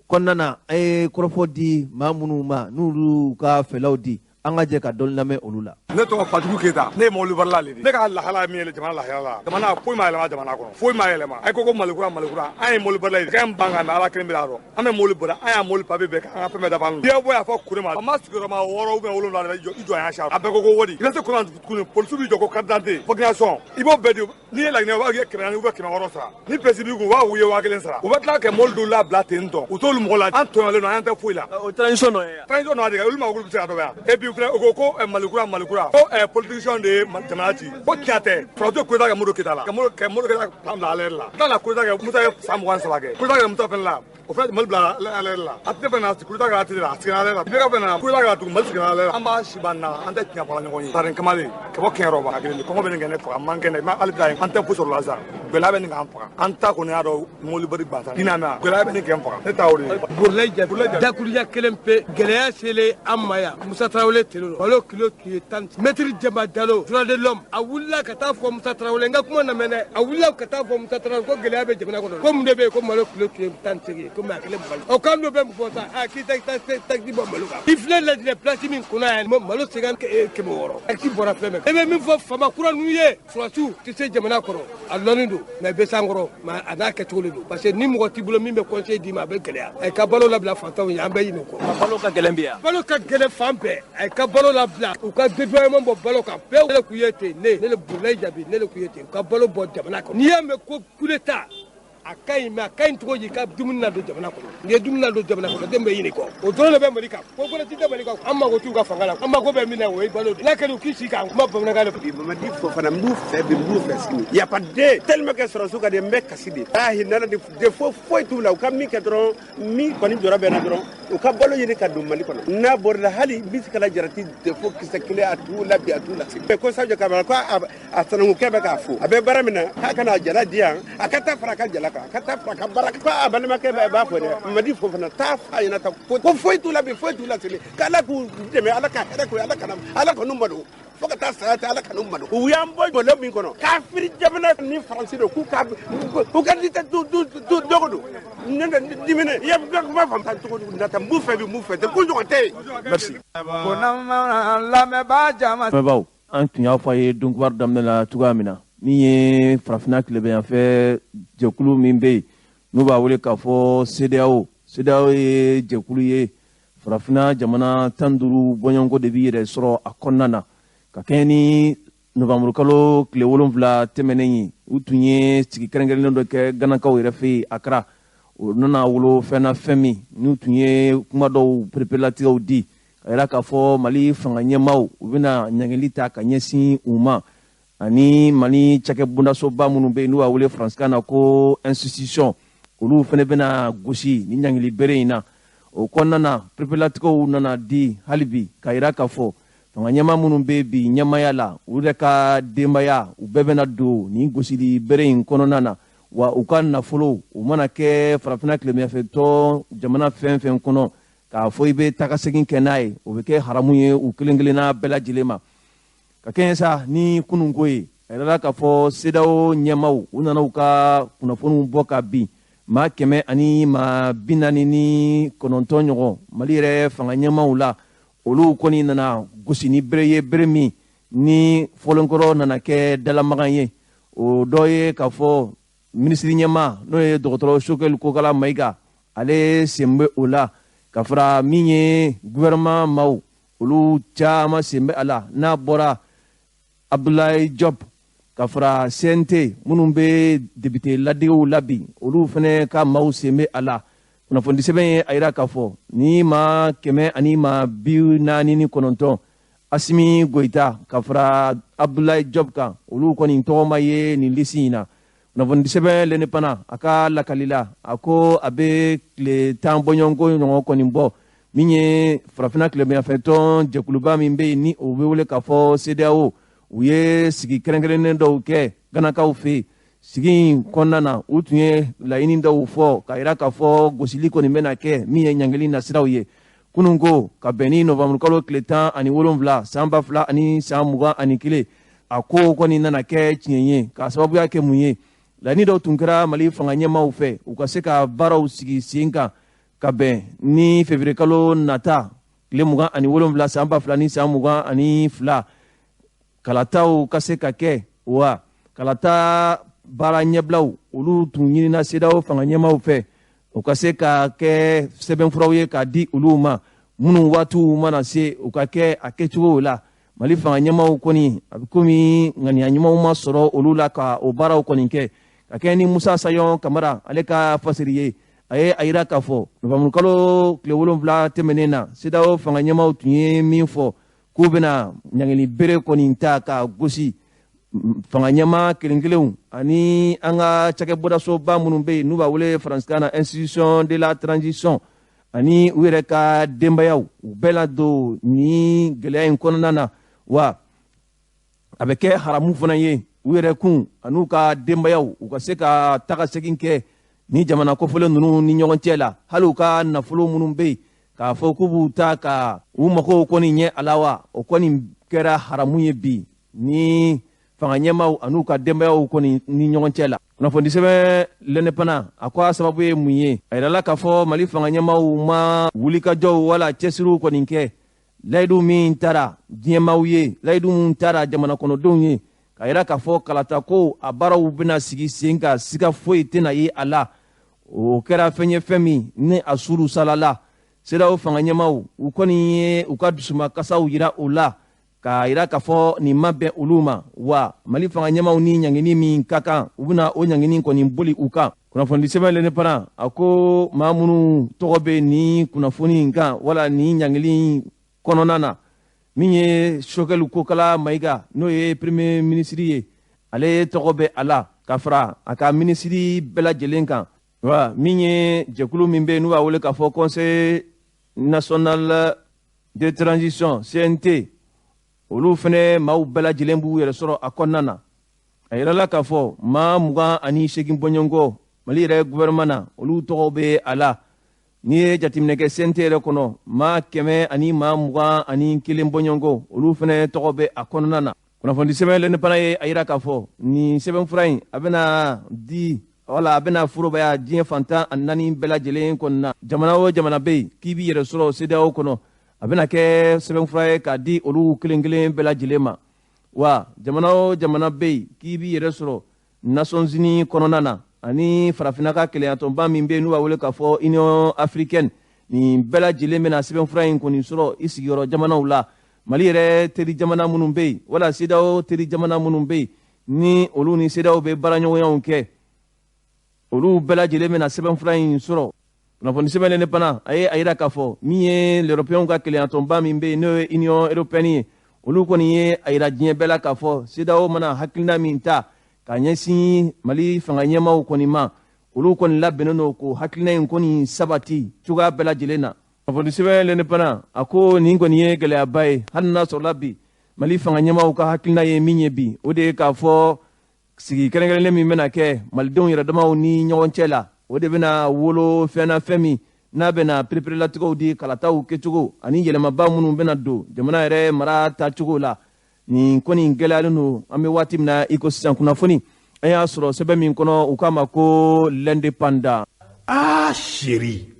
Kɔnɔna na, an ye kɔrɔfɔ di maa minnu ma, n'olu ka fɛlaw di, an ka jɛ ka dɔɔni lamɛn olu la. Ne tɔgɔ Fatiku Keyita, ne ye mɔbilibarila le de. Ne ka lahala ye min ye jamana lahala la, jamana foyi ma yɛlɛma, jamana kɔnɔ foyi ma yɛlɛma. A ko Malikura Malikura, an ye mɔbilibarila ye, k'an ban ka mɛ Ala kelen bɛ a dɔn. An bɛ mɔbili boli, an y'a mɔbili papiye bɛɛ kɛ, an ka fɛn bɛɛ dafa. Diɲɛ bɔ y'a fɔ kure ma, a ma sigiyɔrɔma 6 ou bien 7 i jɔ an y'a sari. A bɛɛ ko ko wari. I bɛ se kure ma tuguni, polisiw b'i jɔ ko carte d'identité, vaccination, i b'o bɛɛ di. N'i ye Laginɛ, u b'a kɛ 400 ou bien 600 sara. Ni pɛsi b'i kun, u b'a fɔ k'i ye 1000 sara. U bɛ tila ka mɔbili dɔw labila ten tɔ, u t'olu mɔgɔ la. An tɔɲɔlen don, an tɛ foyi la. O transition nɔ ye. Transition nɔ de, olu ma olu bɛ se ka dɔ bɔ yan. Et puis fɛnɛ, u ko ko Malikura Malikura, ko politicien de ye jamana ci. Ko tiɲɛ tɛ. Sɔrɔdasiw coup d'état kɛ Modibo Keyita la, ka Modibo Keyita fan bila alerte la. N'a la coup d'état kɛ Musa ye san 23 kɛ. Coup d'état kɛ Musa fɛnɛ la, o fɛnɛ Mali bila alerte la. ATT fɛnɛ na, coup d'état kɛ ATT la, a sigira alerte la. IBK fɛnɛ na, coup d'état kɛ tugun, Mali sigira alerte la. An b'a si ban na, an tɛ tiɲɛ fɔla ɲɔgɔn ye. Tari kamalen, ka bɔ Kɛɲɛrɔba, a kelen de kɔngɔ bɛ nin kɛ ne faga, man kɛnɛ, ma hali bi an tɛ foyi sɔrɔ la sisan. Gɛlɛya bɛ nin k'an faga. An ta kɔni y'a dɔn mobili bari bantan. Hinɛ mɛ, gɛlɛya bɛ nin kɛ n faga. Ne ta o de ye. Burulayi Jaabi, dakuruɲɛ kelen pe, gɛlɛya selen an ma yan. Musa Tarawele tele don. Malo kilo tun ye 10. Maître Jɛnba Jalo, droit de l'homme, a wulila ka taa fɔ Musa Tarawele, n ka kuma lamɛn dɛ. A wulila ka taa fɔ Musa Tarawele ko gɛlɛya bɛ jamana kɔnɔ. Ko mun de bɛ yen, ko malo kilo tun ye 18 ye, ko mais a kelen malo. O kan dɔ bɛ mun fɔ sa? A k'i tɛ taxi bɔ malo kan. I filɛ Laginɛ place min kɔnɔ yan, malo 50 600. Taxi bɔra fɛn bɛɛ. E bɛ min fɔ faama kura ninnu ye, sɔrɔdasiw tɛ se jamana kɔrɔ, a lɔnnen don, mais bɛ s'an kɔrɔ, mais a n'a kɛcogo de don. Parce que ni mɔgɔ t'i bolo min bɛ conseil d'i ma, a bɛ gɛlɛya. A ka balo labila fantanw ye, an bɛ ɲinɛ o kɔ. Balo ka gɛlɛn bi yan. Balo ka gɛlɛn fan bɛɛ. A ka balo labila, u ka dédouanement bɔ balo kan pewu. Ne k'u ye ten, ne le Burulayi Jaabi, ne le k'u ye ten, u ka balo bɔ jamana kɔnɔ. N'i y'a mɛn ko coup d'état, a ka ɲi, mais a ka ɲi cogo di ka dumuni ladon jamana kɔnɔ? N'i ye dumuni ladon jamana kɔnɔ, den bɛ ɲini kɔ. O dɔrɔn de bɛ Mali kan. Ko wɛrɛ ti tɛ Mali kan. An mago t'u ka fanga la. An mago bɛ min na, o ye balo de. N'a kɛra u k'i sigi k'an kuma bamanankan de. Bi Mamadi Fofana, n b'u fɛ bi, n b'u fɛ sini. Y a pas de tellement que sɔrɔsiw ka di, n bɛ kasi de. Ah, hinɛ de défaut foyi t'u la. U ka min kɛ dɔrɔn, min kɔni jɔrɔ bɛ n na dɔrɔn, u ka balo ɲini ka don Mali kɔnɔ. N'a bɔra la, hali bisikala jarati défaut kisɛ kelen a t'u la bi, a t'u la sini. Ko Sadio Kamara, ko a sanankukɛ bɛ k'a fo. A bɛ baara min na, k'a kana jala di yan, a ka taa fara a ka jala kan, a ka taa fara a ka baara kan. Ko a balimakɛ b'a fɔ dɛ, Mamadi Fofana, taa f'a ɲɛna tan. Ko foyi t'u la bi, foyi t'u la sini. K'Ala k'u dɛmɛ, Ala ka hɛrɛ k'u ye, Ala k'u malo. Fo ka taa saya tɛ, Ala ka n'u malo. U y'an bɔ gɔlɔ min kɔnɔ, kafiri jamana ni Faransi don, k'u ka u ka di tɛ du du du dogo don. Ne de dimine, i ye kuma faamu cogo di? Na taa n b'u fɛ bi, n b'u fɛ ten, ko ɲɔgɔn tɛ yen. Merci. Ko n'an lamɛnbaa jama. Lamɛnbaaw, an tun y'a fɔ a ye don kibaru daminɛ la cogoya min na, min ye farafinna tilebinyanfɛ jɛkulu min bɛ yen n'u b'a wele k'a fɔ CEDEAO. CEDEAO ye jɛkulu ye, farafinna jamana 15 bɔɲɔgɔnko de b'i yɛrɛ sɔrɔ a kɔnɔna na. Ka kɛɲɛ ni novanburukalo tile 7 tɛmɛnen ye, u tun ye sigi kɛrɛnkɛrɛnnen dɔ kɛ Ganakaw yɛrɛ fɛ yen Akara. O nana wolo fɛn na, fɛn min n'u tun ye kuma dɔw pereperelatigɛw di ka yira k'a fɔ Mali fanga ɲɛmaaw u bɛna ɲangili ta ka ɲɛsin u ma, ani Mali cakɛbondasoba minnu bɛ yen n'u b'a wele faransikan na ko institution, olu fana bɛna gosi ni ɲangili bere in na. O kɔnɔna na, pereperelatigɛw nana di hali bi ka yira k'a fɔ Fanga ɲɛmaa minnu bɛ bi ɲɛmaaya la, u yɛrɛ ka denbaya, u bɛɛ bɛna don nin gosili bere in kɔnɔna na. Wa u ka nafolo, u mana kɛ farafinna tilebinyafɛtɔn jamana fɛn fɛn kɔnɔ, k'a fɔ i bɛ tagasegin kɛ n'a ye, o bɛ kɛ haramu ye u kelen kelenna bɛɛ lajɛlen ma. Ka kɛɲɛ sa ni kununko ye, a yirala k'a fɔ CEDEAO ɲɛmaaw, u nana u ka kunnafoniw bɔ ka bin maa 149 ɲɔgɔn Mali yɛrɛ fanga ɲɛmaaw la. Olu kɔni nana gosi ni bere ye, bere min ni fɔlenkɔrɔ nana kɛ dalamagan ye. O dɔ ye k'a fɔ minisiri ɲɛmaa, n'o ye dɔgɔtɔrɔ Choguel Kokala Maïga, ale sen bɛ o la, ka fara min ye gouvernement maaw, olu caman sen bɛ a la, n'a bɔra Abdoulaye Diop, ka fara CNT minnu bɛ député ladegew la bi, olu fana ka maaw sen bɛ a la. Kunnafoni sɛbɛn ye a yira k'a fɔ ni maa 149, Assimi Goïta ka fara Abdoulaye Diop kan, olu kɔni tɔgɔ ma ye nin lisi in na. Kunnafoni sɛbɛn L'Indépendant a ka lakali la, a ko a bɛ tile 10 bɔɲɔgɔnko ɲɔgɔn kɔni bɔ, min ye farafinna tilebinyafɛtɔn jɛkuluba min bɛ yen ni o bɛ wele k'a fɔ CEDEAO, u ye sigi kɛrɛnkɛrɛnnen dɔw kɛ Ganakaw fɛ yen. Sigi in kɔnɔna na, u tun ye laɲini dɔw fɔ k'a yira k'a fɔ gosili kɔni bɛna kɛ min ye ɲangili nasiraw ye. Kunun ko ka bɛn ni novanburu kalo tile 17 san 2021, a ko kɔni nana kɛ tiɲɛ ye, k'a sababuya kɛ mun ye? Laɲini dɔw tun kɛra Mali fanga ɲɛmaaw fɛ, u ka se ka baaraw sigi sen kan ka bɛn ni février kalo nata tile 27 san 2022, kalataw ka se ka kɛ. Wa kalata baara ɲɛbilaw, olu tun ɲinina CEDEAO fanga ɲɛmaaw fɛ, u ka se ka kɛ sɛbɛnfuraw ye k'a di olu ma, minnu waatiw mana se u ka kɛ a kɛcogo la. Mali fanga ɲɛmaaw kɔni, a bɛ komi ŋaniya ɲumanw ma sɔrɔ olu la ka o baaraw kɔni kɛ. Ka kɛ ni Musa Sayɔn Kamara ale ka fasiri ye, a ye a yira k'a fɔ novanburu kalo tile 7 tɛmɛnen na, CEDEAO fanga ɲɛmaaw tun ye min fɔ k'u bɛna ɲangili bere kɔni ta ka gosi fanga ɲɛmaa kelen kelenw ani an ka cakɛbɔdasoba minnu bɛ yen n'u b'a wele faransikan na institution de la transition, ani u yɛrɛ ka denbayaw, u bɛɛ la don ni gɛlɛya in kɔnɔna na. Wa a bɛ kɛ haramu fana ye u yɛrɛ kun an'u ka denbayaw, u ka se ka taga segin kɛ ni jamana kɔfɔlen ninnu ni ɲɔgɔn cɛ la, hali u ka nafolo minnu bɛ yen k'a fɔ k'u b'u ta ka u makow kɔni ɲɛ a la, wa o kɔni kɛra haramu ye bi ni fanga ɲɛmaaw an'u ka denbayaw kɔni ni ɲɔgɔn cɛ la. Kunnafoni sɛbɛn L'Indépendant a ko a sababu ye mun ye? A yirala k'a fɔ Mali fanga ɲɛmaaw ma wulikajɔw wala cɛsiriw kɔni kɛ, layidu min taara diɲɛmaaw ye, layidu min taara jamana kɔnɔdenw ye, k'a yira k'a fɔ kalata ko a baaraw bɛna sigi sen kan, siga foyi tɛna ye a la. O kɛra fɛn ye, fɛn min ni a suru salala. CEDEAO fanga ɲɛmaaw, u kɔni ye u ka dusumakasaw yira o la, k'a yira k'a fɔ nin ma bɛn olu ma. Wa Mali fanga ɲɛmaaw ni ɲangini min ka kan, u bɛna o ɲangini kɔni boli u kan. Kunnafoni sɛbɛn L'Indépendant a ko maa minnu tɔgɔ bɛ nin kunnafoni in kan wala nin ɲangili kɔnɔna na, min ye Choguel Kokala Maïga, n'o ye premier ministre ye, ale tɔgɔ bɛ a la, ka fara a ka minisiri bɛɛ lajɛlen kan. Wa min ye jɛkulu min bɛ yen n'u b'a wele k'a fɔ Conseil national de transition CNT, olu fɛnɛ maaw bɛɛ lajɛlen b'u yɛrɛ sɔrɔ a kɔnɔna na. A yirala k'a fɔ maa 28 bɔɲɔgɔnko Mali yɛrɛ gouvernement na, olu tɔgɔ bɛ a la. N'i ye jateminɛ kɛ CNT yɛrɛ kɔnɔ, maa 121 bɔɲɔgɔnko, olu fɛnɛ tɔgɔ bɛ a kɔnɔna na. Kunnafoni sɛbɛn L'Indépendant ye a yira k'a fɔ nin sɛbɛnfura in a bɛna di wala a bɛna forobaya diɲɛ fantan ani naani bɛɛ lajɛlen kɔnɔna. Jamana o jamana bɛ yen k'i b'i yɛrɛ sɔrɔ CEDEAO kɔnɔ, a bɛna kɛ sɛbɛnfura ye k'a di olu kelen kelen bɛɛ lajɛlen ma. Wa jamana o jamana bɛ yen k'i b'i yɛrɛ sɔrɔ Nations Unies kɔnɔna na, ani farafinna ka kelenyatɔnba min bɛ yen n'u b'a wele k'a fɔ Union africaine, nin bɛɛ lajɛlen bɛna sɛbɛnfura in kɔni sɔrɔ i sigiyɔrɔ jamanaw la. Mali yɛrɛ teri jamana minnu bɛ yen wala CEDEAO teri jamana minnu bɛ yen ni olu ni CEDEAO bɛ baaraɲɔgɔnyaw kɛ, olu bɛɛ lajɛlen bɛna sɛbɛnfura in sɔrɔ. Kunnafoni sɛbɛn L'Indépendant a ye a yira k'a fɔ min ye l'Européen ka kelenyatɔnba min bɛ yen n'o ye Union européenne ye, olu kɔni ye a yira diɲɛ bɛɛ la k'a fɔ CEDEAO mana hakilina min ta ka ɲɛsin Mali fanga ɲɛmaaw kɔni ma, olu kɔni labɛnnen don k'o hakilina in kɔni sabati cogoya bɛɛ lajɛlen na. Kunnafoni sɛbɛn L'Indépendant a ko nin kɔni ye gɛlɛyaba ye, hali n'a sɔrɔla bi Mali fanga ɲɛmaaw ka hakilina ye min ye bi, o de ye k'a fɔ sigi kɛrɛnkɛrɛnlen min bɛna kɛ malidenw yɛrɛdamaw ni ɲɔgɔn cɛ la, o de bɛna wolo fɛn na, fɛn min n'a bɛna pereperelatigɛw di kalataw kɛcogo ani yɛlɛmaba minnu bɛna don jamana yɛrɛ mara tacogo la. Nin kɔni gɛlɛyalen don an bɛ waati min na i ko sisan. Kunnafoni an y'a sɔrɔ sɛbɛn min kɔnɔ, u k'a ma ko L'Indépendant. Ah chérie.